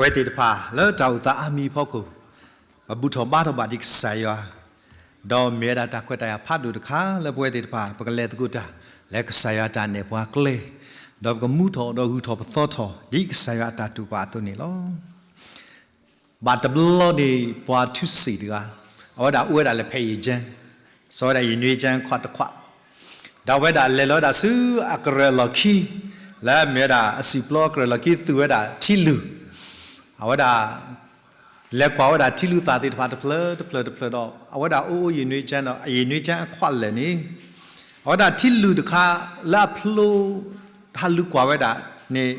ပဝဲသ့ၣ်တဖၣ်လၢတၢ်အိၣ်သးအါမံၤအဖီခိၣ်, ပဘူၣ်ထီၣ်ဘါထီၣ်ဘၣ်ဒံးကစၢ်ယွၤ, ဒီးမ့ၢ်ဝဲဒၣ်တၢ်ခွဲးတၢ်ယာ်ဖးဒိၣ်တခါလၢပဝဲသ့ၣ်တဖၣ် ပကလဲၤသကိးတၢ်လၢကစၢ်ယွၤအတၢ်နဲၣ်ပှၤကျဲ, ဒီးပကမူထီၣ်ဒီးဂုၢ်ထီၣ်ပသီထီၣ်ဒ်ကစၢ်ယွၤအတၢ်တိာ်ပာ်အသိးန့ၣ်လီၤ. ဘၣ်တဘျီန့ၣ် ပှၤထူစ့ၣ်တဂၤ, အဝဲဒၣ်အိၣ်ဝဲဒၣ်လၢဖဲယံာ်ကၠၢၣ်, စီၤဝဲဒၣ်ယံာ်နွံကၠၢၣ်ခွးတခွး, ဒီးအဝဲဒၣ်လဲၤလီၤဝဲဒၣ်ဆူအကရၢၢ်လီၢ်ခံ, လၢအမ့ၢ်ဝဲဒၣ်အစံာ်ပျီအကရၢၢ်လီၢ်ခံ သူၣ်ဝဲဒၣ်ထံလုၢ်, အဝဲဒၣ် လဲၤကွၢ်ဝဲဒၣ်ထံလုၢ်သၣ်သ့ၣ်တဖၣ်တဖျၢၣ်တဖျၢၣ်တဖျၢၣ်ဒီး အဝဲဒၣ်အိၣ်အိၣ်ယံာ်နွံကၠၢၣ်ဒီး အယံာ်နွံကၠၢၣ်အခွးလၢာ်န့ၣ်, အဝဲဒၣ်ထံလုၢ်တခါလၢအဖျိ ဟးလူၤကွၢ်ဝဲဒၣ်န့ၣ်,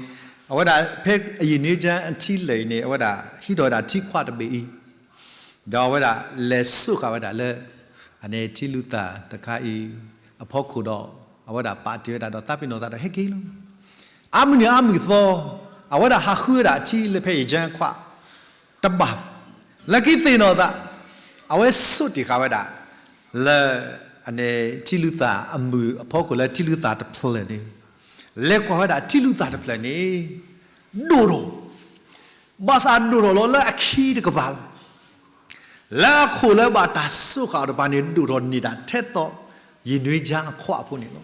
အဝဲဒၣ်ဖဲအယံာ်နွံကၠၢၣ်အထံလၢာ်အံၤန့ၣ် အဝဲဒၣ်ဟံးထီၣ်ဝဲဒၣ်ထံခွးတဘ့ၣ်အံၤ, ဒီးအဝဲဒၣ်လဲၤစိာ်ဃာ်ဝဲဒၣ်လၢ အန့ၣ်ထံလုၢ်သၣ်တခါအံၤအဖီခိၣ်ဒီး အဝဲဒၣ်ပာ်တ့ၢ်ဝဲဒၣ်ဒီးသးပ့ၤနီၣ်သးဒီးဟဲက့ၤလီၤ. အါမုၢ်နံၤအါမုၢ်သီ, အဝဲဒၣ်ဟးဃုဝဲဒၣ်ထံလၢဖဲယံာ်ကၠၢၣ်ခွး တဘၣ်, လၢခံသ့ၣ်နီၣ်သး, အဝဲစိာ်တ့ၢ်ဃာ်ဝဲဒၣ် လၢ အန့ၣ်ထံလုၢ်သၣ်အမုၢ်အဖီခိၣ်လၢထံလုၢ်သၣ်တဖျၢၣ်န့ၣ်, လဲၤကွၢ်ဝဲဒၣ်ထံလုၢ်သၣ်တဖျၢၣ်န့ၣ် ဒိၣ်ထီၣ်, ဘၣ်ဆၣ်ဒိၣ်ထီၣ်လီၤလၢအခံတကပၤလီၤ. လၢအခိၣ်လၢဘၣ်တၢ်စိာ်ဃာ်အီၤတဖၣ်န့ၣ် ဒိၣ်ထီၣ်န့ၢ်ဒၣ်ထဲသိး ယံာ်နွံကၠၢၣ်အခွးအဖိန့ၣ်လီၤ.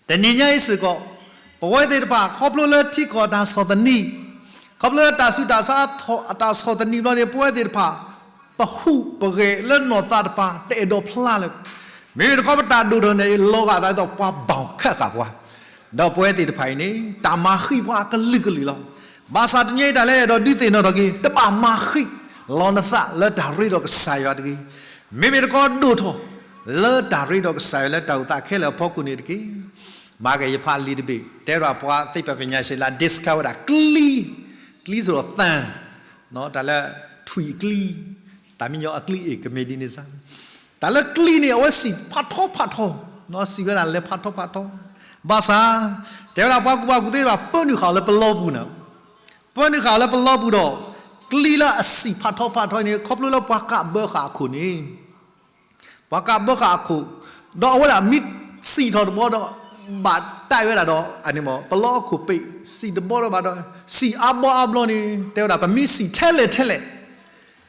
တနံၤညါအံၤစ့ၢ်ကီး, ပဝဲသ့ၣ်တဖၣ် ခီဖျိလၢထံကီၢ်တၢ်ဆီၣ်သနံး, ခီဖျိလၢတၢ်ဆူးတၢ်ဆါအတၢ်ဆီၣ်သနံးဘျီန့ၣ် ပဝဲသ့ၣ်တဖၣ် ပဟူးပဂဲၤလၢနီၢ်သးတပၤ တအဲၣ်ဒိးဖျါလၢၤ, မ့မ့ၢ်တခီပတၢ်ဒိၣ်ထီၣ်န့ၣ် လီၤဂာ်သးဒ်သိးပှၤဘၣ်ခၢၣ်ဃာ်ပှၤ, ဒီးပဝဲသ့ၣ်တဖၣ်အံၤန့ၣ် တၢ်မၤဃံးပှၤအကလုာ်ကလုာ်လီၤ. ဘၣ်ဆၣ်တနံၤအံၤတၢ်လၢအဲၣ်ဒိးဒုးသ့ၣ်နီၣ်ထီၣ်က့ၤ တဘၣ်မၤဃံးလီၤနသးလၢတၢ်ရ့ဒီးကစၢ်ယွၤတဂ့ၤ. မ့မ့ၢ်တခီဒိၣ်ထီၣ် လၢတၢ်ရ့ဒီးကစၢ်ယွၤလၢတၢ်အိၣ်သးခဲလၢာ်အဖီခိၣ်န့ၣ်တက့ၢ်. မၤက့ၤယဖးလံာ်တဘ့ၣ် တဲဝဲဒၣ်ပှၤသ့ၣ်ပှၤပညာရှင်လၢ discover ဝဲဒၣ်ကျံ, ကျံစ့ၢ်ကီးသံ, တၢ်လၢထွံၣ်အကျံ, တၢ်မံညီၤအကျံအ့ၣ် ကမ့ၢ်ဒ်န့ၣ်စ့ၢ်, တၢ်လၢကျံန့ၣ် အဝဲစံၣ်ဖးထီဖးထီ, စံၣ်ဝဲဒၣ်လဲၤဖးထီဖးထီ, ဘၣ်ဆၣ် တဲဝဲဒၣ်ပှၤကူၣ်ဘၣ်ကူၣ်သ့ဘၣ် ပၢနုာ်ဃာ်အီၤလၢပလီပူၤန့ၣ်, ပၢနုာ်ဃာ်အီၤလၢပလီပူၤဒီး ကျံလၢအစံၣ်ဖးထီဖးထီန့ၣ် ခီဖျိလၢပှၤကးဘၢဃာ်အခိၣ်န့ၣ် ပှၤကးဘၢဃာ်အခိၣ်, ဒီးအဝဲဒၣ်မ့ၢ်စံၣ်ထီၣ်တဘီဒီး ဘၣ်တၢ်ဝဲဒၣ်ဒီး အန့ၣ်မ့ၢ် ပလီအခိၣ်ပ့း စံၣ်တဘီဒီးဘၣ်ဒီး စံၣ်အါဘီအါဘျီန့ၣ် တဲဝဲဒၣ် ပမ့ၢ်စံၣ်ထဲလဲၣ်ထဲလဲၣ်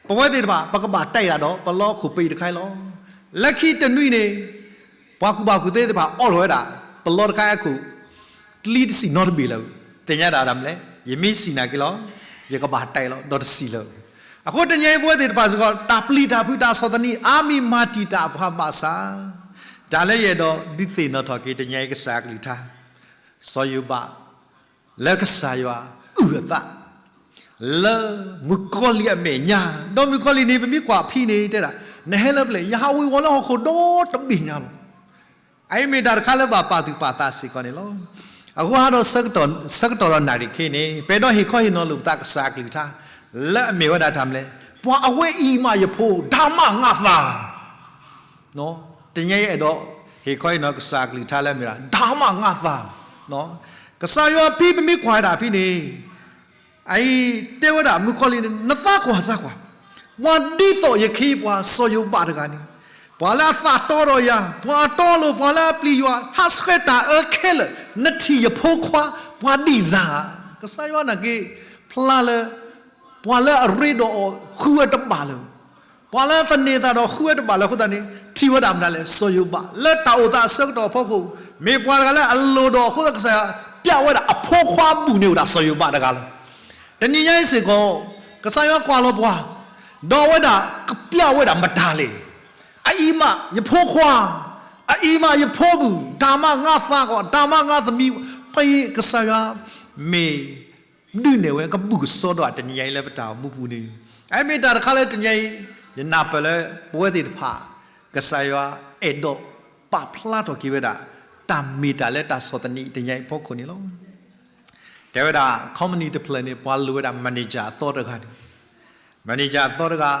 ပဝဲသ့ၣ်တဖၣ် ပကဘၣ်တၢ်အံၤဒၣ်ဒီး ပလီအခိၣ်ပ့းတခါအံၤလီၤ. လၢခံတနွံန့ၣ် ပှၤကူၣ်ဘၣ်ကူၣ်သ့သ့ၣ်တဖၣ် အိးထီၣ်ဝဲဒၣ် ပလီတခါအံၤအခိၣ် ကျံတစံၣ်နီတဘ့ၣ်လၢၤ, သ့ၣ်ညါဒၣ်ဒ်လဲၣ်, ယမ့ၢ်စံၣ်နာ်က့လီၤ, ယကဘၣ်တၢ်အံၤလီၤ ဒီးတစံၣ်လၢၤ. အဃိတနံၤအံၤပဝဲသ့ၣ်တဖၣ်စ့ၢ်ကီး တၢ်ပျံၤတၢ်ဖုးတၢ်ဆီၣ်သနံးအါမံၤမၤတံာ်တာ်ပှၤဘၣ်ဆၣ်, တၢ်လၢယအဲၣ်ဒိးဒုးသ့ၣ်နီၣ်ထီၣ်က့ၤတနံၤအံၤကစၢ်အကလုၢ်ကထါ စီၤယိၤဘး လၢကစၢ်ယွၤအုၣ်အသး လၢမုၣ်ကီၤလံၢ်အမဲာ်ညါ, ဒီးမုၣ်ကီၤလံၢ်န့ၣ် ပမ့ၢ်ကွၢ်ဖဲန့ၣ်တဲဒၣ်, နဟဲလၢပျဲၢ် ယဟးဝ့ၤဝီၤလၢဟီၣ်ခိၣ်ဒီတဘ့ၣ်ညါလီၤ. အအံၤမ့ၢ်တၢ်တခါလၢဘၣ်ပာ်သူၣ်ပာ်သးစ့ၢ်ကီးန့ၣ်လီၤ. အဃိဟးဒီးဆၢကတီၢ်ဒီးနၣ်ရံၣ်ခဲအံၤန့ၣ် ပအဲၣ်ဒိးဟ့ၣ်ခီဟ့ၣ်နီၤလိာ်ပသးကစၢ်အကလုၢ်ကထါ လၢအမ့ၢ်ဝဲဒၣ်တၢ်မနုၤလဲၣ်, ပှၤအဝဲအံၤမးယဖိ ဓမ္မငါးပါး တနံၤအံၤအဲၣ်ဒိး ဟ့ၣ်ခီဟ့ၣ်နီၤကစၢ်အကလုၢ်ကထါလၢအမ့ၢ်ဒၣ် ဓမ္မငါးပါး, ကစၢ်ယွၤဖဲပမ့ၢ်ကွၢ်ဝဲဒၣ်ဖဲန့ၣ်, အအံၤတဲဝဲဒၣ်မုၣ်ကီၤလံၢ်န့ၣ် နသးကွၢ်စၢ်ကွၢ်, ပှၤဒ်သိးယခ့ပှၤစီၤယိၤဘးတဂၤန့ၣ်, ပှၤလၢအသးတီဒီးယၤ, ပှၤအတီအလိၤ, ပှၤလၢအပျံၤယွၤ, ဟးဆှဲးတၢ်အၢခဲလၢာ်, နထံၣ်ယဖိခွါ ပှၤဒံၣ်စၢ်ဧါ. ကစၢ်ယွၤနာ်က့ ဖျါလၢ ပှၤလၢအရ့ဒီးအီၤဃုဝဲတဘၣ်လၢၤ, ပှၤလၢအသန့ၤသးဒီးဃုဝဲတဘၣ်လၢၤအဃိသတးန့ၣ် ထံၣ်ဝဲဒၣ်မနုၤလဲၣ်, စီၤယိၤဘး လၢတၢ်အိၣ်သးအဆၢကတီၢ်အဖီခိၣ် မ့ၢ်ပှၤတဂၤလၢအလိၣ်ဒီးအဃိသတးကစၢ်ယွၤ ပျဲဝဲဒၣ်အဖိခွါအဘူၣ်န့ၣ်အိၣ်ဒၣ်စီၤယိၤဘးတဂၤလီၤ. တနံၤညါအံၤစ့ၢ်ကီး ကစၢ်ယွၤကွၢ်လီၤပှၤ ဒီးအဝဲဒၣ်ကပျဲဝဲဒၣ်မတၤလဲၣ်, အအံၤမးယဖိခွါ, အအံၤမးယဖိဘူၣ်, ဓမ္မငါးပါး ကီး ဓမ္မငါးပါးသမံး, ဖဲအံၤကစၢ်ယွၤမ့ၢ် ဒုးနဲၣ်ဝဲကဘူၣ်ကစီဒီးတနံၤညါအံၤလၢပတၢ်အိၣ်မူပူၤန့ၣ်, အမ့ၢ်တၢ်တခါလၢတနံၤညါအံၤ ယနၢ်ပၢၢ်လၢ ပဝဲသ့ၣ်တဖၣ် ကစၢ်ယွၤအဲၣ်ဒိးပာ်ဖျါထီၣ်က့ၤဝဲဒၣ် တၢ်မ့ၢ်တၢ်လၢတၢ်ဆီၣ်သနံးတနံၤညါအံၤအဖီခိၣ်န့ၣ်လီၤ. တဲဝဲဒၣ် company တဖျၢၣ်န့ၣ် ပှၤလိၣ်ဝဲဒၣ် manager အသီတဂၤန့ၣ် manager အသီတဂၤ,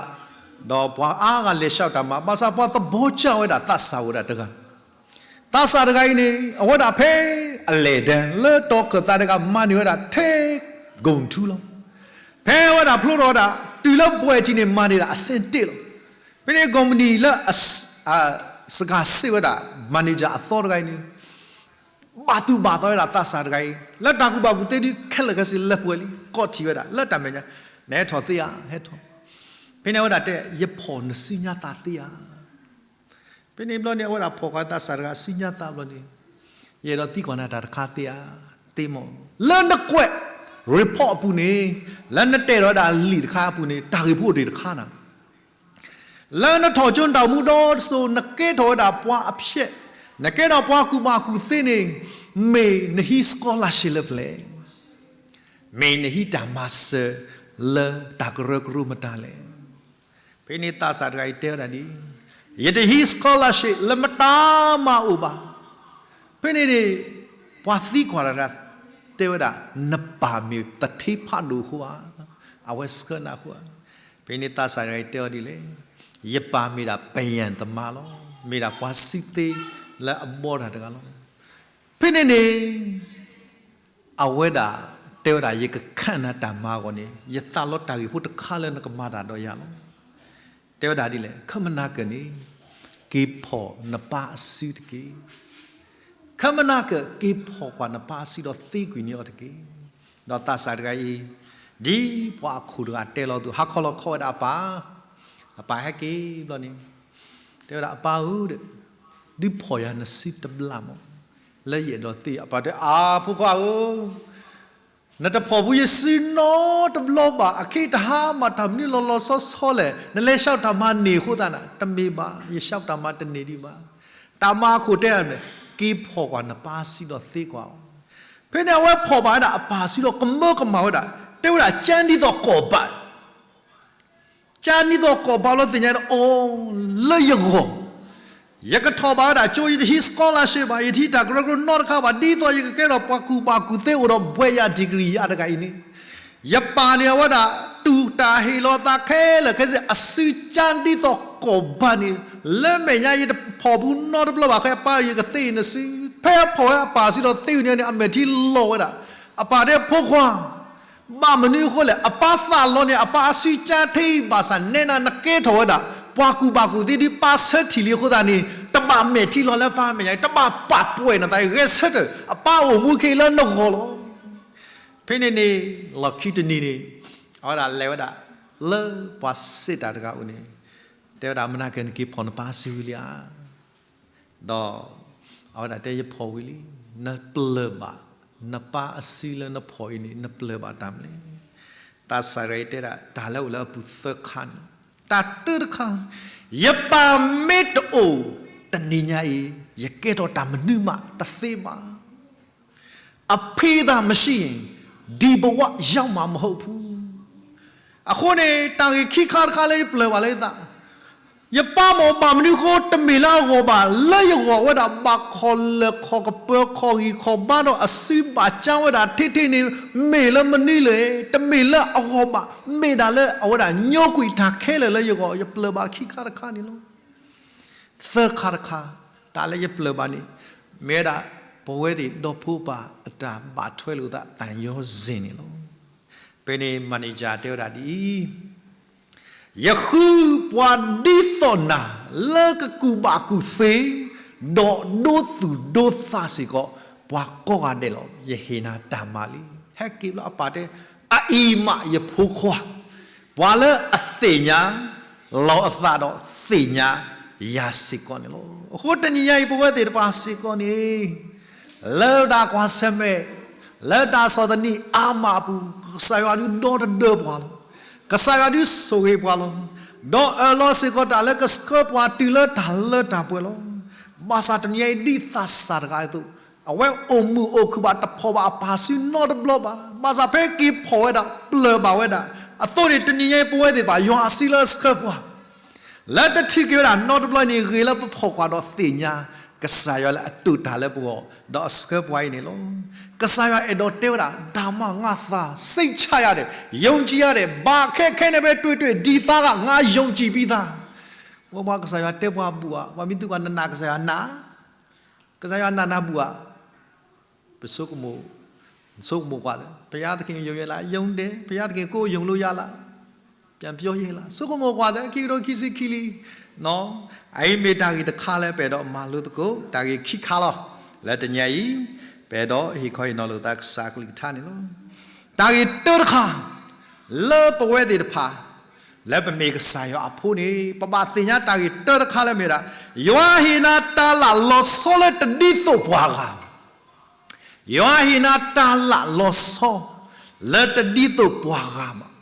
ဒီးပှၤအါဂၤလဲၤဆှၢတၢ်မၤ ဘၣ်ဆၣ်ပှၤသဘီကၢ်ဝဲဒၣ်သးစၢ်ဝဲဒၣ်တဂၤ, သးစၢ်တဂၤအံၤန့ၣ် အဝဲဒၣ်ဖဲအလဲၤဒၢလၢတီၤခၢၣ်သးတဂၤ မၤန့ၢ်ဝဲဒၣ်ထဲ ကိၣ်ထူလီၤ. ဖဲအဝဲဒၣ်ဖျိထီၣ်ဝဲဒၣ် တုၤလၢဘှဲၣ်ထံးန့ၣ် မၤန့ၢ်ဒၣ်အဆ့တ့ၢ်လီၤ. ဖဲန့ၣ် company လၢအစှၤစ့ၣ်ဝဲဒၣ် manager အသီတဂၤအံၤန့ၣ် ဘၣ်သူၣ်ဘၣ်သးဝဲဒၣ်သးစၢ်တဂၤအံၤ လၢတၢ်ကူၣ်ဘၣ်ကူၣ်သ့ဒုးခဲလၢာ်ခဲဆ့လၢပှဲၤလံ. ကိးထီၣ်ဝဲဒၣ် လၢတၢ်မဲာ်ညါ, နဟဲထီၣ်သ့ဧါ, ဟဲထီၣ်. ဖဲန့ၣ်အဝဲဒၣ်တဲ ယဖီၣ်နစုညါသးသ့ဧါ. ဖဲန့ၣ်ဘျီန့ၣ် အဝဲဒၣ်ဖီၣ်ကွၢ်သးစၢ်တဂၤစုညါသးဘျီန့ၣ်, ယအဲၣ်ဒိးသံကွၢ်နၤတၢ်တခါသ့ဧါ, သ့မီၢ်. လၢနကွဲး report အပူၤန့ၣ်, လၢနတဲထီၣ်ဝဲဒၣ်လံာ်တခါအပူၤန့ၣ် တၢ်ဂ့ၢ်ဖိတ့ၢ်တခါနၤ လၢနထီၣ်ကၠိနတၢ်အိၣ်မူဒီတစိၤ နကဲထီၣ်ဝဲဒၣ်ပှၤအဖျဲး, နကဲထီၣ်ပှၤကူၣ်ဘၣ်ကူၣ်သ့န့ၣ်, မ့ၢ်နဟံး scholarship လၢပျဲၢ်, မ့ၢ်နဟံးတၢ်မၤစၢၤလၢတၢ်ကရၢကရိမတၤလဲၣ်. ဖဲန့ၣ်သးစၢ်တဂၤအံၤတဲဝဲဒၣ်ဒ်အံၤ, ယတဟံး scholarship လၢမတၤမၤအိၣ်ဘၣ်. ဖဲန့ၣ်န့ၣ် ပှၤသံကွၢ်တၢ်တဂၤ တဲဝဲဒၣ်, နပၢ်မ့ၢ်သထ့ဖးဒိၣ်အဃိဧါ, အဝဲဆှၢနၤအဃိဧါ. ဖဲန့ၣ်သးစၢ်တဂၤအံၤတဲဝဲဒ်လဲၣ်, ယပၢ်မ့ၢ်ဒၣ်ပယံၤသမါလီၤ, မ့ၢ်ဒၣ်ပှၤစုသ့လၢအဘီတၢ်တဂၤလီၤ. ဖဲန့ၣ်န့ၣ် အဝဲဒၣ်တဲဝဲဒၣ် ယကခးနၤတၢ်မၤအဂီၢ်န့ၣ် ယသးလီတၢ်ဂ့ၢ်ဖိတခါလၢနကမၤတၢ်ဒီးယၤလီၤ. တဲဝဲဒၣ်ဒ်လဲၣ်, ခီမနၤကၢၢ်န့ၣ် က့ၤဖီၣ်နပၢ်အစုတက့ၢ်. ခီမနၤကၢၢ် က့ၤဖီၣ်ကွၢ်နပၢ်အစုဒီးသ့ကွံာ်န့ၢ်အီၤတက့ၢ်. ဒီးသးစၢ်တဂၤအံၤ ဒ်ပှၤအခိၣ်တဂၤတဲလီၤအသိး ဟးခီလီၤခီဝဲဒၣ်အပၢ်, အပၢ်ဟဲက့ၤဘျီန့ၣ် တဲဝဲဒၣ် အပၢ်ဧၢ, ဒုးဖီၣ်ယၤနစုတဘျီမး, လၢယအဲၣ်ဒိးသ့. အပၢ်တဲ အါ ဖိခွါဧၢ, နတဖီၣ်ဘူးယစုနီတဘျီဘၣ်, အခဲအံၤတဟါမးတၢ်မနုၤလီၤလီၤဆီဆီလဲၣ်, နလဲၤဆှၢတၢ်မၤန့ၢ်အဃိသတးန့ၣ်, တမ့ၢ်ဘၣ်, ယဆှၢတၢ်မၤတန့ၢ်ဒံးဘၣ်. တၢ်မၤအခိၣ်တဲအါန့ၣ်, က့ၤဖီၣ်ကွၢ်နပၢ်စုဒီးသ့ကွၢ်အီၤ. ဖဲန့ၣ်အဝဲဖီၣ်ဘၣ်ဝဲဒၣ်အပၢ်စုဒီးကမၢကမၣ်ဝဲဒၣ်, တဲဝဲဒၣ် ကၢဒ်သိးကိးဘၣ် ကၢဒ်သိးကိးဘၣ်လီၤသ့ၣ်ညါဒီး အိ လၢယဂီၢ်, ယကထီၣ်ဘၣ်ဝဲဒၣ်ကၠိ, ယတဟံး scholarship ဘၣ်, ယတဟံးတၢ်ကရၢကရိနီတခါဘၣ်, ဒ်သိးယကကဲထီၣ်ပှၤကူၣ်ဘၣ်ကူၣ်သ့အိၣ်ဒီးဘှဲးယၤ degree ယၤတဂၤအံၤန့ၣ်, ယပၢ်န့ၣ်အဝဲဒၣ် တူၢ်တၢ်ဟ့ၣ်လီၤသးခဲလၢာ်ခဲဆ့ အစုကၢဒ်သိးကိးဘၣ်န့ၣ်, လၢမဲာ်ညါယတဖီၣ်ဘူးနီတဘျီဘၣ်, ခဲအံၤအပၢ်ဧၢ ယကသ့နစု. ဖဲအဖီၣ်ဝဲအပၢ်စုဒီးသ့ဝံၤန့ၣ် အမဲာ်ထံလီၤဝဲဒၣ်. အပၢ်တဲ ဖိခွါ ဘၣ်မနုၤအဃိလဲၣ်, အပၢ်သးလီန့ၢ်အပၢ်အစုကၢထဲအံၤဘၣ်ဆၣ် နဲနၤနကဲထီၣ်ဝဲဒၣ် ပှၤကူၣ်ဘၣ်ကူၣ်သ့ဒ်ပၢ်ဆၢထံၣ်လံအဃိသတးန့ၣ်, တဘၣ်မဲာ်ထံလီၤလၢပၢ်မဲာ်ညါ, တဘၣ်ပာ်ပှဲၢ်နသး, ဂဲၤဆၢထၢၣ်, အပၢ်အိၣ်မူခဲအံၤလၢနဂီၢ်လီၤ. ဖဲန့ၣ်န့ၣ် လီၢ်ခံတနံၤန့ၣ် အဝဲဒၣ်လဲၤဝဲဒၣ် လၢပှၤစ့းတၢ်တဂၤအအိၣ်န့ၣ်, တဲဝဲဒၣ် မနၤကၢၢ် နက့ၤဖီၣ်နပၢ်စုဝံၤလံဧါ. ဒီးအဝဲဒၣ်တဲ ယဖီၣ်ဝံၤလံ. နပျၢၤဘၣ် နပၢ်အစုလၢနဖီၣ်အံၤန့ၣ် နပျၢၤဘၣ်တၢ်မနုၤလဲၣ်. သးစၢ်တဂၤအံၤတဲဒၣ် တၢ်လၢအိၣ်လၢအပူၤသၢခါန့ၣ်, တၢ်တၢတခါ, ယပၢ်မ့ၢ်တအိၣ် တနံၤညါအံၤ ယကဲထီၣ်တၢ်မနုၤမးတသ့ဘၣ်. အဖေသာမရှိရင် ဒီဘဝရောက်မှာမဟုတ်ဘူး. အဃိန့ၣ် တၢ်ဂ့ၢ်ခံခါတခါလၢယပျၢၤဘၣ်လၢယသး, ယပၢ်မ့ၢ်ဘၣ်မနုၤအဃိ တမ့ၢ်လၢအဂီၢ်ဘၣ်, လၢယဂီၢ်ဝဲဒၣ် ဘၣ်ခီၣ်လၢာ်ခီၣ်ကပၢၤ ခီၣ်ဂံၢ်ခီၣ်ဘါဒီးအစုဘၣ်ကၢဝဲဒၣ်ထဲထဲန့ၣ်, မ့ၢ်လၢမနုၤလဲၣ်, တမ့ၢ်လၢအဂီၢ်ဘၣ်, မ့ၢ်ဒၣ်လၢအဝဲဒၣ်ညိကွံာ်တၢ်ခဲလၢာ်လၢယဂီၢ်, ယပျၢၤဘၣ်ခံခါတခါန့ၣ်လီၤ. သၢခါတခါ, တၢ်လၢယပျၢၤဘၣ်န့ၣ် မ့ၢ်ဝဲဒၣ် ပဝဲသ့ၣ်ဒီဖိပၢ်အတၢ်ဘၣ်ထွဲလိာ်သးသးယီၤစ့ၢ်န့ၣ်လီၤ. ဖဲန့ၣ် manager တဲဝဲဒၣ်ဒ်အံၤ, ယဃုပှၤဒ်သိးနၤ လၢကကူၣ်ဘၣ်ကူၣ်သ့ ဒီးဒိသူၣ်ဒိသးစ့ၢ်ကီး ပှၤကိးဂၤဒဲးလီၤ. ယဟ့ၣ်နၤတၢ်မၤလံ. ဟဲက့ၤဘျီအပၢ်တဲ, အအံၤမးယဖိခွါ, ပှၤလၢအသ့ၣ်ညါလီၤအသးဒီးသ့ၣ်ညါယၤစ့ၢ်ကီးန့ၣ်လီၤ. အဃိတနံၤညါအံၤ ပဝဲသ့ၣ်တဖၣ်စ့ၢ်ကီးန့ၣ် လၢတၢ်ကွၢ်ဆၢၣ်မဲာ် လၢတၢ်ဆီၣ်သနံးအါမးအပူၤ, ကစၢ်ယွၤဒုးဒီတဒၢပှၤလီၤ. ကစၢ်ယွၤဒုးဆိၣ်ဂ့ၤပှၤလီၤ. ဒီးအၢၣ်လီၤစ့ၢ်ကီးတၢ်လၢကဆှၢပှၤတုၤလၢတၢ်လၢတၢ်ပှဲၤလီၤ. ဘၣ်ဆၣ်တနံၤညါအံၤဒ်သးစၢ်တဂၤအသိး, အဝဲအိၣ်မုာ်အိၣ်ခုၣ်ဘၣ်တဖီၣ်ဘၣ်အပၢ်စုနီတဘျီဘၣ်. ဘၣ်ဆၣ်ဖဲက့ၤဖီၣ်ဝဲဒၣ် ပျၢၤဘၣ်ဝဲဒၣ်အသိးန့ၣ် တနံၤညါအံၤပဝဲသ့ၣ်တဖၣ် ယွၤအစုလၢအဆှၢပှၤ လၢတထံၣ်က့ၤဝဲဒၣ်နီတဘျီန့ၣ် ဂ့ၤလၢပဖီၣ်ကွၢ်ဒီးသ့ၣ်ညါ ကစၢ်ယွၤလၢအတိာ်တၢ်လၢပဂီၢ် ဒီးအဆှၢပှၤအံၤန့ၣ်လီၤ. ကစၢ်ယွၤအဲၣ်ဒိးတဲဝဲဒၣ် ဒါမှငါသာစိတ်ချရတယ်, ယုံကြည်ရတယ်, ဘာခက်ခဲနဲ့ပဲတွေ့တွေ့ ဒီသားက ငါယုံကြည်ပြီးသား. ပဝဲပှၤကစၢ်ယွၤတဲပှၤဘူးဧါ, ပှၤမ့ၢ်သူပှၤနနာ်ကစၢ်ယွၤနာ်, ကစၢ်ယွၤနာ်နၤဘူးဧါ. ပဆိကမိၣ်, ဆိကမိၣ်ကွၢ်သ့, ဘုရားသခင်ယုံရဲ့လား, ယုံတယ်, ဘုရားသခင်ကိုယုံလို့ရလား, ပြန်ပြောရဲလား, ဆိကမိၣ်ကွၢ်သ့, ခံကထိခံဆံခံလံ, အအံၤမ့ၢ်တၢ်ဂ့ၢ်တခါလၢပအဲၣ်ဒိးမၤလိသကိး, တၢ်ဂ့ၢ်ခံခါလီၤ. လၢတနံၤအံၤ ပအဲၣ်ဒိးဟ့ၣ်ခီဟ့ၣ်နီၤလိာ်သးကစၢ်ကလုၢ်ကထါန့ၣ်လီၤ. တၢ်ဂ့ၢ်တၢတခါ လၢပဝဲသ့ၣ်တဖၣ် လၢပမ့ၢ်ကစၢ်ယွၤအဖိန့ၣ် ပဘၣ်သ့ၣ်ညါတၢ်ဂ့ၢ်တၢတခါလၢမ့ၢ်ဒၣ် ယွၤဟ့ၣ်နၤတၢ်လၢလီၤဆီလၢတဒ်သိးပှၤဂၤ ယွၤဟ့ၣ်နၤတၢ်လၢလီၤဆီ လၢတဒ်သိးပှၤဂၤဘၣ်.